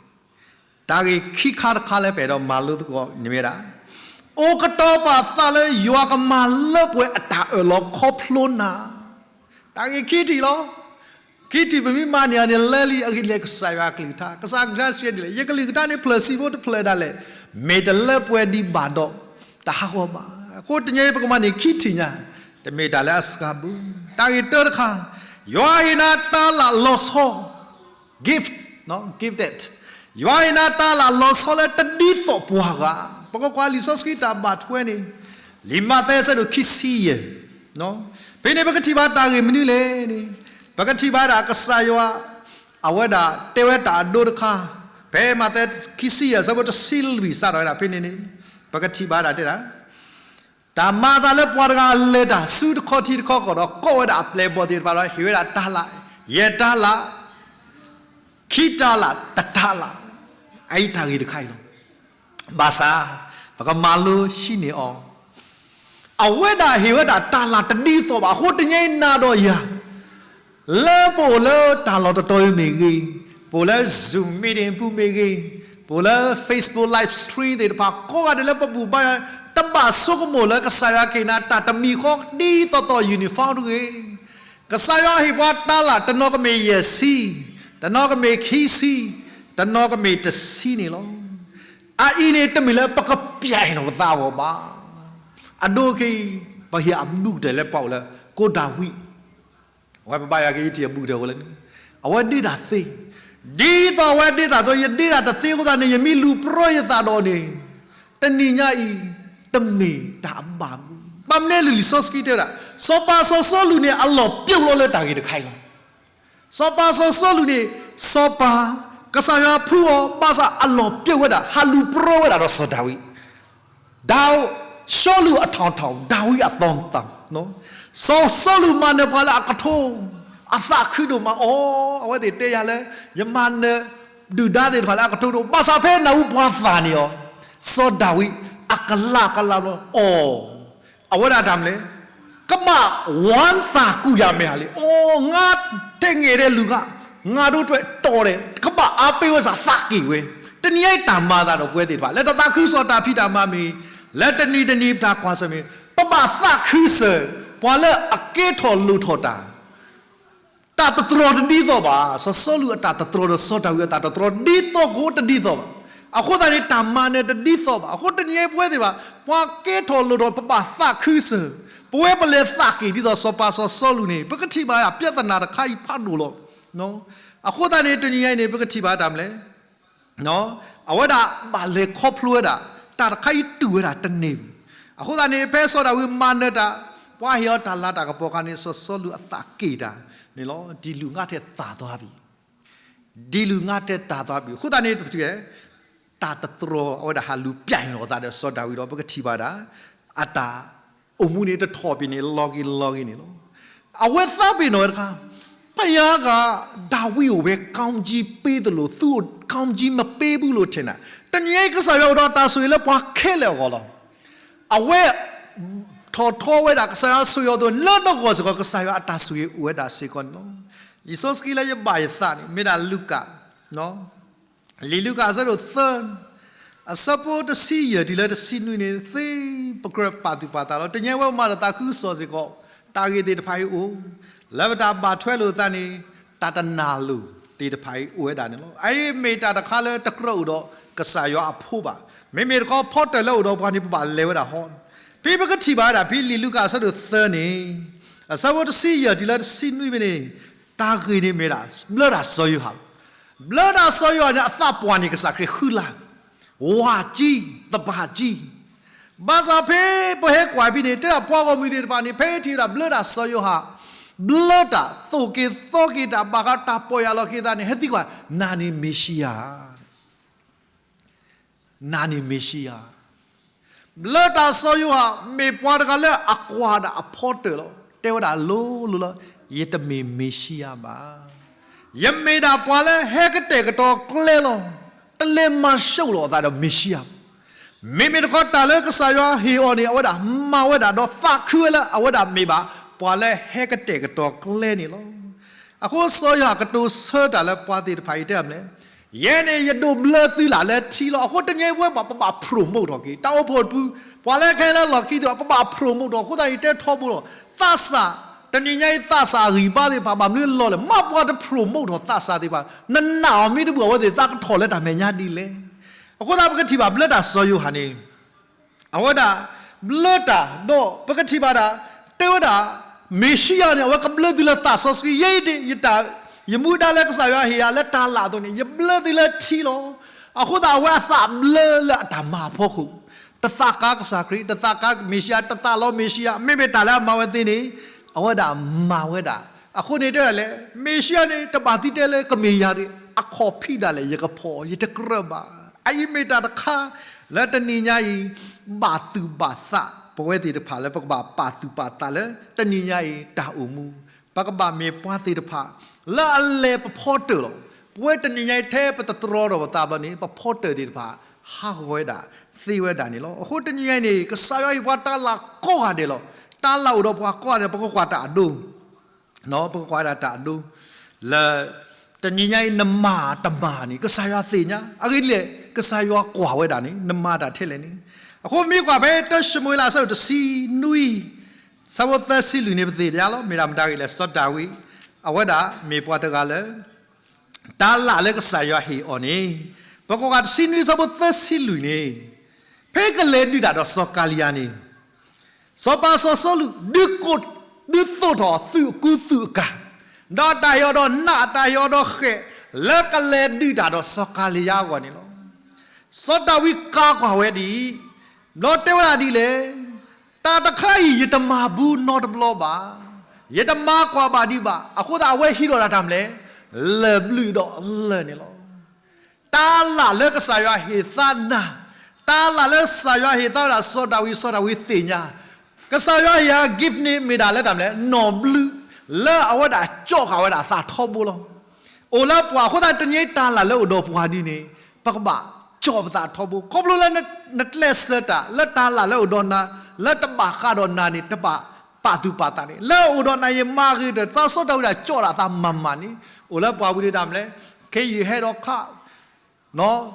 တၢ်ဂ့ၢ်ခံခါတခါလၢပအဲၣ်ဒိးမၤလိသကိးန့ၣ်မ့ၢ်ဒၣ် အိၣ်ကတီၤပာ်သးလၢယွၤကမၤလၢပှဲၤအတၢ်အၢၣ်လီၤခီဖျိနၤ. တၢ်ဂ့ၢ်ခံထံၣ်လီၤ. ခံထံၣ်ပမ့ၢ်မၤန့ၢ်အီၤန့ၣ် လၢလံ အဂ့ၢ်ဒ်လဲၣ် ကစၢ်ယွၤအကလုၢ်ကထါ, ကစၢ်အကလုၢ်ကထါစံးဒ်လဲၣ်, ယကလုၢ်ကထါန့ၣ် ဖျၢၣ်ဆံးဖိတဖျၢၣ်ဒၣ်လဲာ်, မ့ၢ်တလၢပှဲၤဒံးဘၣ်ဒီး တဟးဂီၤဘၣ်. အဃိတနံၤအံၤ ပကမၤန့ၢ်ခံထံၣ်ညါ, တမ့ၢ်တၢ်လၢအစှၤဘၣ်. တၢ်ဂ့ၢ်တၢတခါ, ယွၤဟ့ၣ်နၤတၢ်လၢလီၤဆီ, gift, gifted, ယွၤဟ့ၣ်နၤတၢ်လၢလီၤဆီလၢတဒ်သိးပှၤဂၤ. ပကကွၢ်လံာ်စီဆှံတၢ်ဘၣ်ထွဲန့ၣ်, လံာ်မးသဲအဆၢဒိၣ်ခံဆံယဲၢ်, ဖဲန့ၣ်ပကထံၣ်ဘၣ်တၢ်ဂ့ၢ်မနုၤလဲၣ်န့ၣ်, ပကထံၣ်ဘၣ်ဒၣ်ကစၢ်ယွၤ အဝဲဒၣ်တဲဝဲတၢ်အဒိတခါ, ဖဲမးသဲခံဆံယဲၢ် အဆၢဖိတဆံလွံၢ်စးထီၣ်ဝဲဒၣ်ဖဲန့ၣ်န့ၣ်, ပကထံၣ်ဘၣ်ဒၣ်တဲဒၣ် တၢ်မၤအသးလၢပှၤတဂၤလဲၤတၢ်ဆူတခီထံတခီကီၢ်ဒီး ကိးဝဲဒၣ်အပျဲၢ်အဘီၣ်သ့ၣ်တဖၣ်ဒီး ဟ့ၣ်ဝဲဒၣ်တၢ်လၢ်, ယဲၢ်တၢ်လၢ်, ခံတၢ်လၢ်, တတၢ်လၢ်, အအံၤတၢ်ဂ့ၢ်တခါအံၤလီၤ. ဘၣ်ဆၣ်, ပကမၤလိဟံးန့ၢ်အီၤ, အဝဲဒၣ်ဟ့ၣ်ဝဲဒၣ်တၢ်လၢ်တဒ်သိးဘၣ်. အဃိတနံၤအံၤနၤဒီးယၤ လၢပအိၣ်လၢတၢ်လီၢ်တတီၤအံၤမ့ၢ်ဂ့ၤ, ပအိၣ်လၢ Zoom meeting ပူၤမ့ၢ်ဂ့ၤ, ပအိၣ်လၢ Facebook live stream သ့ၣ်တဖၣ် ကိးဂၤဒဲးလၢပဘူၣ်ဘါယွၤ, တဘၣ်ဆိကမိၣ်လၢကစၢ်ယွၤကဟ့ၣ်နၤတၢ်တမံၤဃီဒ်သိးသိး uniform တဂ့ၤ. ကစၢ်ယွၤဟ့ၣ်ပှၤတၢ်လၢ် တနီၤကမ့ၢ်ယဲၢ်ဆံ, တနီၤကမ့ၢ်ခံဆံ, တနီၤကမ့ၢ်တဆံန့ၣ်လီၤ. အအံၤန့ၣ်တမ့ၢ်လၢပကပျဲနီၣ်ပသးအဂီၢ်ဘၣ်. အဒိက့ၤ, ပဟ့ၣ်အဘူးကတၢၢ်လၢပှၤအိၣ်လၢ ကိးဒၤဝံး အဝဲပဘါယွၤကဟံးထံၣ်အဘူးကတၢၢ်ဝဲလၢန့ၣ်, အဝဲဒ့တၢ်သ့, ဒ်သိးအဝဲဒ့တၢ်အသိး ယဒ့တၢ်တသ့အဃိသတးန့ၣ် ယမ့ၢ်လူၤပြီယသးဒီးန့ၣ်, တနံၤညါအံၤ, တမ့ၢ်တၢ်အဘၣ်မူ. ဘၣ်မနုၤလၢလံာ်စီဆှံတဲဝဲဒၣ်, စီၤပၤစီၤစီလူးန့ၣ် အလီၢ်ပျိာ်လီၤလၢတၢ်ဂ့ၢ်တခါအံၤလီၤ. စီၤပၤစီၤစီလူးန့ၣ်, စီၤပၤ, ကစၢ်ယွၤဖှူအီၤ ဘၣ်ဆၣ်အလီၢ်ပျိာ်ဝဲဒၣ် ဟးလူၤပြီဝဲဒၣ်ဒီးစီၤဒၤဝံး ဒၤဝံး, စီလူးအထောင်ထောင် ဒၤဝံးအသောင်းသောင်း, စီၤစီလူးမၤနၢၤပှၤလၢအကထိ, အသးခုဒိၣ်မးအီၤ, အဝဲသ့ၣ်တဲယၤလၢ ယမၤနၢၤဒုၣ်ဒါသ့ၣ်တဖၣ်လၢအကထိဒိၣ်, ဘၣ်ဆၣ်ဖဲနၢ်ဟူပှၤသးန့ၣ်အီၤ, စီၤဒၤဝံး အကလးကလးဘျီအီၤ, အဝဲဒၣ်တၢ်မနုၤလဲၣ်, ကဘၣ်ဝါသးကူၣ်ယၤမဲာ်ဟါလံ, အိ ငါထဲငဲၤဒဲးလူၤဂာ်, ငါဒိးတွဲးတီၤဒဲး, ကဘၣ်အါပ့ၤဝဲစ့ၢ်သးက့ၢ်ဝဲ, တနံၤအံၤတၢ်မၤသးဒီးပဝဲသ့ၣ်တဖၣ် လၢတၢ်သးခုကစီၣ်တၢ်ဖံးတၢ်မၤမ့ၢ်, လၢတနံၤတနံၤပတၢ်ကွၢ်ဆၢၣ်မဲာ်, ပဘၣ်သးခုစ့ၢ်, ပှၤလၢအကဲထီၣ်လိၣ်ထီၣ်တၢ် တၢ်တတြီတဒ်သိးဘၣ်. စီၤစီလူးအတၢ်တတြီဒီးစီၤဒၤဝံးအတၢ်တတြီဒ်သိးကအိၣ်တဒ်သိးဘၣ်. အဃိသတးန့ၣ် တၢ်မၤနၢၤတဒ်သိးဘၣ်. အဃိတနံၤအံၤပဝဲသ့ၣ်တဖၣ် ပှၤကဲထီၣ်လိၣ်ထီၣ် ပဘၣ်သးခုစ့ၢ်, ပဝဲပလဲၤသးက့ၢ်ဒ်သိးစီၤပၤစီၤစီလူးန့ၣ် ပကထံၣ်ဘၣ်ဒၣ် ပြဿနာ တခါအံၤဖးဒိၣ်လီၤ. အဃိသတးန့ၣ် တနံၤညါအံၤန့ၣ် ပကထံၣ်ဘၣ်တၢ်မနုၤလဲၣ် အဝဲဒၣ်ဘၣ်လဲၤခီဖျိဝဲဒၣ် တၢ်တခါအံၤတူၢ်ဝဲဒၣ်တန့ၢ်ဘၣ်. အဃိသတးန့ၣ် ဖဲစီၤဒၤဝံးမၤနၢၤတၢ်, ပှၤဟ့ၣ်အီၤတၢ်လၢ်တၢ်ကပီၤအခါန့ၣ် စီၤစီလူးအသးက့ၢ်တၢ်န့ၣ်လီၤ. ဒ်လူၤငါထဲသၣ်သီဘၣ်, ဒ်လူၤငါထဲသၣ်သီဘၣ်. အဃိသတးန့ၣ် တၢ်တတြီအဝဲဒၣ်ဟးလူၤပျဲနီၣ်အသးဒီးစီၤဒၤဝံးဒီး ပကထံၣ်ဘၣ်ဒၣ် အတၢ်အိၣ်မူန့ၣ်တထီၣ်ဘၣ်န့ၣ် လီၤဂ့ၤလီၤဂ့ၤန့ၣ်လီၤ. အဝဲသးပ့ၤနီၣ်ဝဲတခါ, ဘုရားက ဒါဝိဒ်ကိုပဲ ကောင်းကြီးပေးသလို သူ့ကို ကောင်းကြီးမပေးဘူးလို့ထင်တာ. တနံၤအံၤ ကစၢ်ယွၤအိၣ်ဒီးတၢ်ဆိၣ်ဂ့ၤလၢပှၤခဲလၢာ်အဂီၢ်လီၤ. အဝဲ ထီၣ်ထီဝဲဒၣ် ကစၢ်ယွၤဆိၣ်ဂ့ၤအီၤအသိး လၢနဂီၢ်စ့ၢ်ကီး ကစၢ်ယွၤအတၢ်ဆိၣ်ဂ့ၤအိၣ်ဝဲဒၣ်စ့ၢ်ကီးန့ၣ်လီၤ. လံာ်စီဆှံလၢယဘၣ်ယသးန့ၣ် မ့ၢ်ဒၣ်လူၤကၣ် လံာ်လူၤကၣ်အဆၢဒိၣ်သၢ, အဆၢဖိတဆံယဲၢ်တုၤလၢတဆံနွံန့ၣ် သ့ပကြၢးပာ်သူၣ်ပာ်သးလီၤ. တနံၤအံၤဝဲမၤတၢ်သးခုကစီၣ်စ့ၢ်ကီး တၢ်ဂ့ၢ်သ့ၣ်တဖၣ်အံၤအိၣ်, လၢပတၢ်ဘၣ်ထွဲလိာ်သးန့ၣ် တၢ်တနၢ်လိာ်သ့ၣ်တဖၣ်အံၤအိၣ်ဝဲဒၣ်န့ၣ်လီၤ. အအံၤမ့ၢ်တၢ်တခါလၢတကြၢးအိၣ်ဒီးကစၢ်ယွၤအဖိဘၣ်. မ့မ့ၢ်တခီဖီတၢၣ်လၢအိၣ်ဒီးပှၤန့ၣ် ပဘၣ်လဲၤဝဲဒၣ်ဟီ, ဖဲပကထံၣ်ဘၣ်ဝဲဒၣ် ဖဲလံာ်လူၤကၣ်အဆၢဒိၣ်သၢန့ၣ် အဆၢဖိတဆံယဲၢ်တုၤလၢတဆံနွံဖဲန့ၣ် တၢ်ဂ့ၢ်န့ၣ်မ့ၢ်ဒၣ် ဘျၢတၢ်စီၤယိၤဟၣ်လီၤ. ဘျၢတၢ်စီၤယိၤဟၣ်န့ၣ် အသးပှၢ်န့ၣ် ကစၢ်ခရံာ်ဃုလၢ်, ဝၤကံ, သဘၣ်ကံ. ဘၣ်ဆၣ်ဖဲပဟဲကွၢ်ဖဲန့ၣ် တဲဒၣ်ပှၤဂီၢ်မုၢ်သ့ၣ်တဖၣ်န့ၣ် ဖဲထံၣ်ဝဲဒၣ်ဘျၢတၢ်စီၤယိၤဟၣ် ဘျၢတၢ်သိၣ်က့ၤသီက့ၤတၢ်ဘၣ်ဃးတၢ်ပီၢ်ယၢ်လီၤက့ၤသးန့ၣ် ဟဲသံကွၢ် နၤန့ၣ်မ့ၣ်ၡံယၤ နၤန့ၣ်မ့ၣ်ၡံယၤ. ဘျၢတၢ်စီၤယိၤဟၣ် မ့ၢ်ပှၤတဂၤလၢအကွၢ်ဒၣ်အဖီတၢၣ်လီၤ. တဲဝဲဒၣ်လိၤလိၤလီၤ, ယတမ့ၢ်မ့ၣ်ၡံယၤဘၣ်. ယမ့ၢ်ဒၣ်ပှၤလၢဟဲကတဲာ်ကတီၤကျဲလီၤ. တလဲၤမၤရှုံးလီၤအသးဒီးမ့ၣ်ၡံအၤ. မ့မ့ၢ်တခီတၢ်လၢကစၢ်ယွၤဟ့ၣ်အီၤန့ၣ် အဝဲဒၣ်မၤဝဲဒၣ်ဒီးသးခုဝဲလၢအဝဲဒၣ်မ့ၢ်ဘၣ် ပှၤလၢဟဲကတဲာ်ကတီၤကျဲန့ၣ်လီၤ. အဃိစီၤယိၤဟၣ်ကတိၤဆၢတၢ်လၢပှၤသ့ၣ်တဖၣ်အံၤတဲမလဲၣ်, ယဲန့ၣ်ယဒိးဘျၢသုလၢ်လၢထံလီၤ. အဃိတနံၤအံၤပဝဲဘၣ်ပဘၣ် promote ထီၣ်က့ၤ တၢ်အိၣ်ဖှိၣ်တဖု, ပှၤလၢခဲလၢာ်လီၢ်ခံသ့ၣ်တဖၣ် ပဘၣ် promote ထီၣ် အဃိသတးယတဲထီဘိလီၤ. သးစၢ်, တနံၤညါအံၤသးစၢ်အဂံၢ်ဘါသ့ၣ်တဖၣ် ဘၣ်မနုၤလီၤလဲၣ်, မ့ၢ်ပှၤတ promote ထီၣ်သးစၢ်သ့ၣ်တဖၣ် နနာ်အီၤမ့ၢ်တဘူၣ် အဝဲသ့ၣ်သးကထီၣ်လၢတၢ်မဲာ်ညါဒ်လဲၣ်. အဃိသတးပကထံၣ်ဘၣ်ဘျၢတၢ်စီၤယိၤဟၣ်န့ၣ် အဝဲဒၣ် ဘျၢတၢ်ဒီး ပကထံၣ်ဘၣ်ဒၣ် တဲဝဲဒၣ် မ့ၣ်ၡံအၤန့ၣ် အဝဲကဘျၢသုလၢသးစီဆှံ, ယဲအံၤန့ၣ် ယတၢ် ယမူဒါလၢကစၢ်ယွၤဟ့ၣ်ယၤလၢတၢ်လၢ်အသိးန့ၣ် ယဘျၢသုလၢထံလီၤ. အဃိသတးအဝဲအသးဘျၢလၢအတၢ်မၤအဖီခိၣ်, တသးကါကစၢ်ခရံာ်, တသးကါမ့ၣ်ၡံအၤ, တသးလီမ့ၣ်ၡံအၤ, မ့မ့ၢ်တၢ်လၢအမၤဝဲသ့န့ၣ် အဝဲဒၣ်မၤဝဲဒၣ်. အဃိန့ၣ်တဲဒၣ်လဲၣ်, မ့ၣ်ၡံအၤန့ၣ် တဘၣ်သံတဲလၢကမ့ၢ်ယၤဒၣ်, အခီၣ်ဖံးဒၣ်လဲာ် ယကဖီၣ်, ယတကြၢးဘၣ်. အအံၤမ့ၢ်တၢ်တခါ လၢတနံၤညါအံၤ ဘၣ်သူၣ်ဘၣ်သး ပဝဲသ့ၣ်တဖၣ်လၢပကဘၣ်ပာ်သူၣ်ပာ်သးလၢ တနံၤညါအံၤတၢ်အိၣ်မူ, ပကဘၣ်မ့ၢ်ပှၤသ့ၣ်တဖၣ် လၢအလဲၤပဖီတၢၣ်လီၤ. ပဝဲတနံၤညါအံၤထဲပတတြီဒီးပသးဘျီန့ၣ် ပဖီတၢၣ်သ့ၣ်တဖၣ် ဟးဂီၤဝဲဒၣ် သ့ဝဲဒၣ်န့ၣ်လီၤ. အဃိတနံၤညါအံၤန့ၣ် ကစၢ်ယွၤဟ့ၣ်ပှၤတၢ်လၢ်ကိးဂၤဒဲးလီၤ. တၢ်လၢ်အိၣ်ဒီးပှၤကိးဂၤဒဲး ပကကွၢ်တၢ်အဒိ ပကကွၢ်ဒၣ်တၢ်အဒိ လၢ တနံၤညါအံၤနမၤတမၤန့ၣ် ကစၢ်ယွၤသ့ၣ်ညါ, အဂ့ၢ်ဒ်လဲၣ် ကစၢ်ယွၤကွၢ်ဝဲဒၣ်န့ၣ် နမၤတၢ်ထဲလဲၣ်န့ၣ်. အဃိမ့ၢ်ကွၢ်ဖဲတၢၡမူၤအ့လး အဆၢဒိၣ်တဆံနွံ, ဆၢဖိသၢဆံလွံၢ်န့ၣ် ပသ့ၣ်ညါလီၤ. မ့ၢ်ဒၣ်မတၤဂ့ၢ်လဲၣ်, စီၤဒၤဝံး အဝဲဒၣ်မ့ၢ်ပှၤတဂၤလၢ တၢ်လၢ်လၢကစၢ်ယွၤဟ့ၣ်အီၤန့ၣ်, ပကကွၢ်တဆံနွံ ဆၢဖိသၢဆံလွံၢ်န့ၣ်, ဖဲကလဲၤဒုးတၢ်ဒီးစီၤကၤလံယၤန့ၣ် စီၤပၤစီၤစီလူး ဒုးကိး ဒုးသိးထီၣ်သုးအကူသုးအကၤ, ဒီးတၢ်ဟ့ၣ်အီၤဒီးနး တၢ်ဟ့ၣ်အီၤဒီးဃဲး လၢကလဲၤဒုးတၢ်ဒီးစီၤကၤလံယၤအဂီၢ်န့ၣ်လီၤ. စီၤဒၤဝံးကးကွၢ်ဝဲဒ်အံၤ, ဒီးတဲဝဲဒၣ်ဒ်လဲၣ်, တၢ်တခါအံၤ ယတမၤဘူးနီတဘျီဘၣ်, ယတမၤကွၢ်ဘၣ်ဒံးဘၣ်. အဃိသတးအဝဲဟံးထီၣ်ဒၣ်တၢ်မနုၤလဲၣ်, လၢၢ်ဘျုးဒီးလၢၢ်န့ၣ်လီၤ. တၢ်လၢ်လၢကစၢ်ယွၤဟ့ၣ်သးနၤ, တၢ်လၢ်လၢကစၢ်ယွၤဟ့ၣ်သးဝဲဒၣ်စီၤဒၤဝံး, စီၤဒၤဝံးသ့ၣ်ညါ, ကစၢ်ယွၤဟ့ၣ်ယၤ gift န့ၣ်မ့ၢ်ဒၣ်လၢတၢ်မနုၤလဲၣ်, နီၢ်ဘျုး, လၢအဝဲဒၣ်ကၠီၣ်ဃာ်ဝဲဒၣ်သးထီဘိလီၤ. အိၣ်လၢပှၤအဃိသတး တနံၤအံၤတၢ်လၢ်လၢအိၣ်ဒီးပှၤဒ်န့ၣ် ပကဘၣ်ကၠီၣ်ပသးထီဘိ, ခီဖျိလၢနကျဲးစၢးတၢ် လၢတၢ်လၢ်လၢအိၣ်ဒီးနၤ လၢတဘၣ်ဃးဒီးနၤန့ၣ် တဘၣ်ပာ်သူၣ်ပာ်သးန့ၣ် လၢအိၣ်ဒီးနၤယမၤဂ့ၤဒီး သးစီတၢ်ဝံၤဒၣ်ကၠီၣ်ဒၣ်သးမၤမၤန့ၣ်, အိၣ်လၢပှၤဝံၤဒၣ်တၢ်မနုၤလဲၣ်, ခဲအံၤဟဲဒီးခး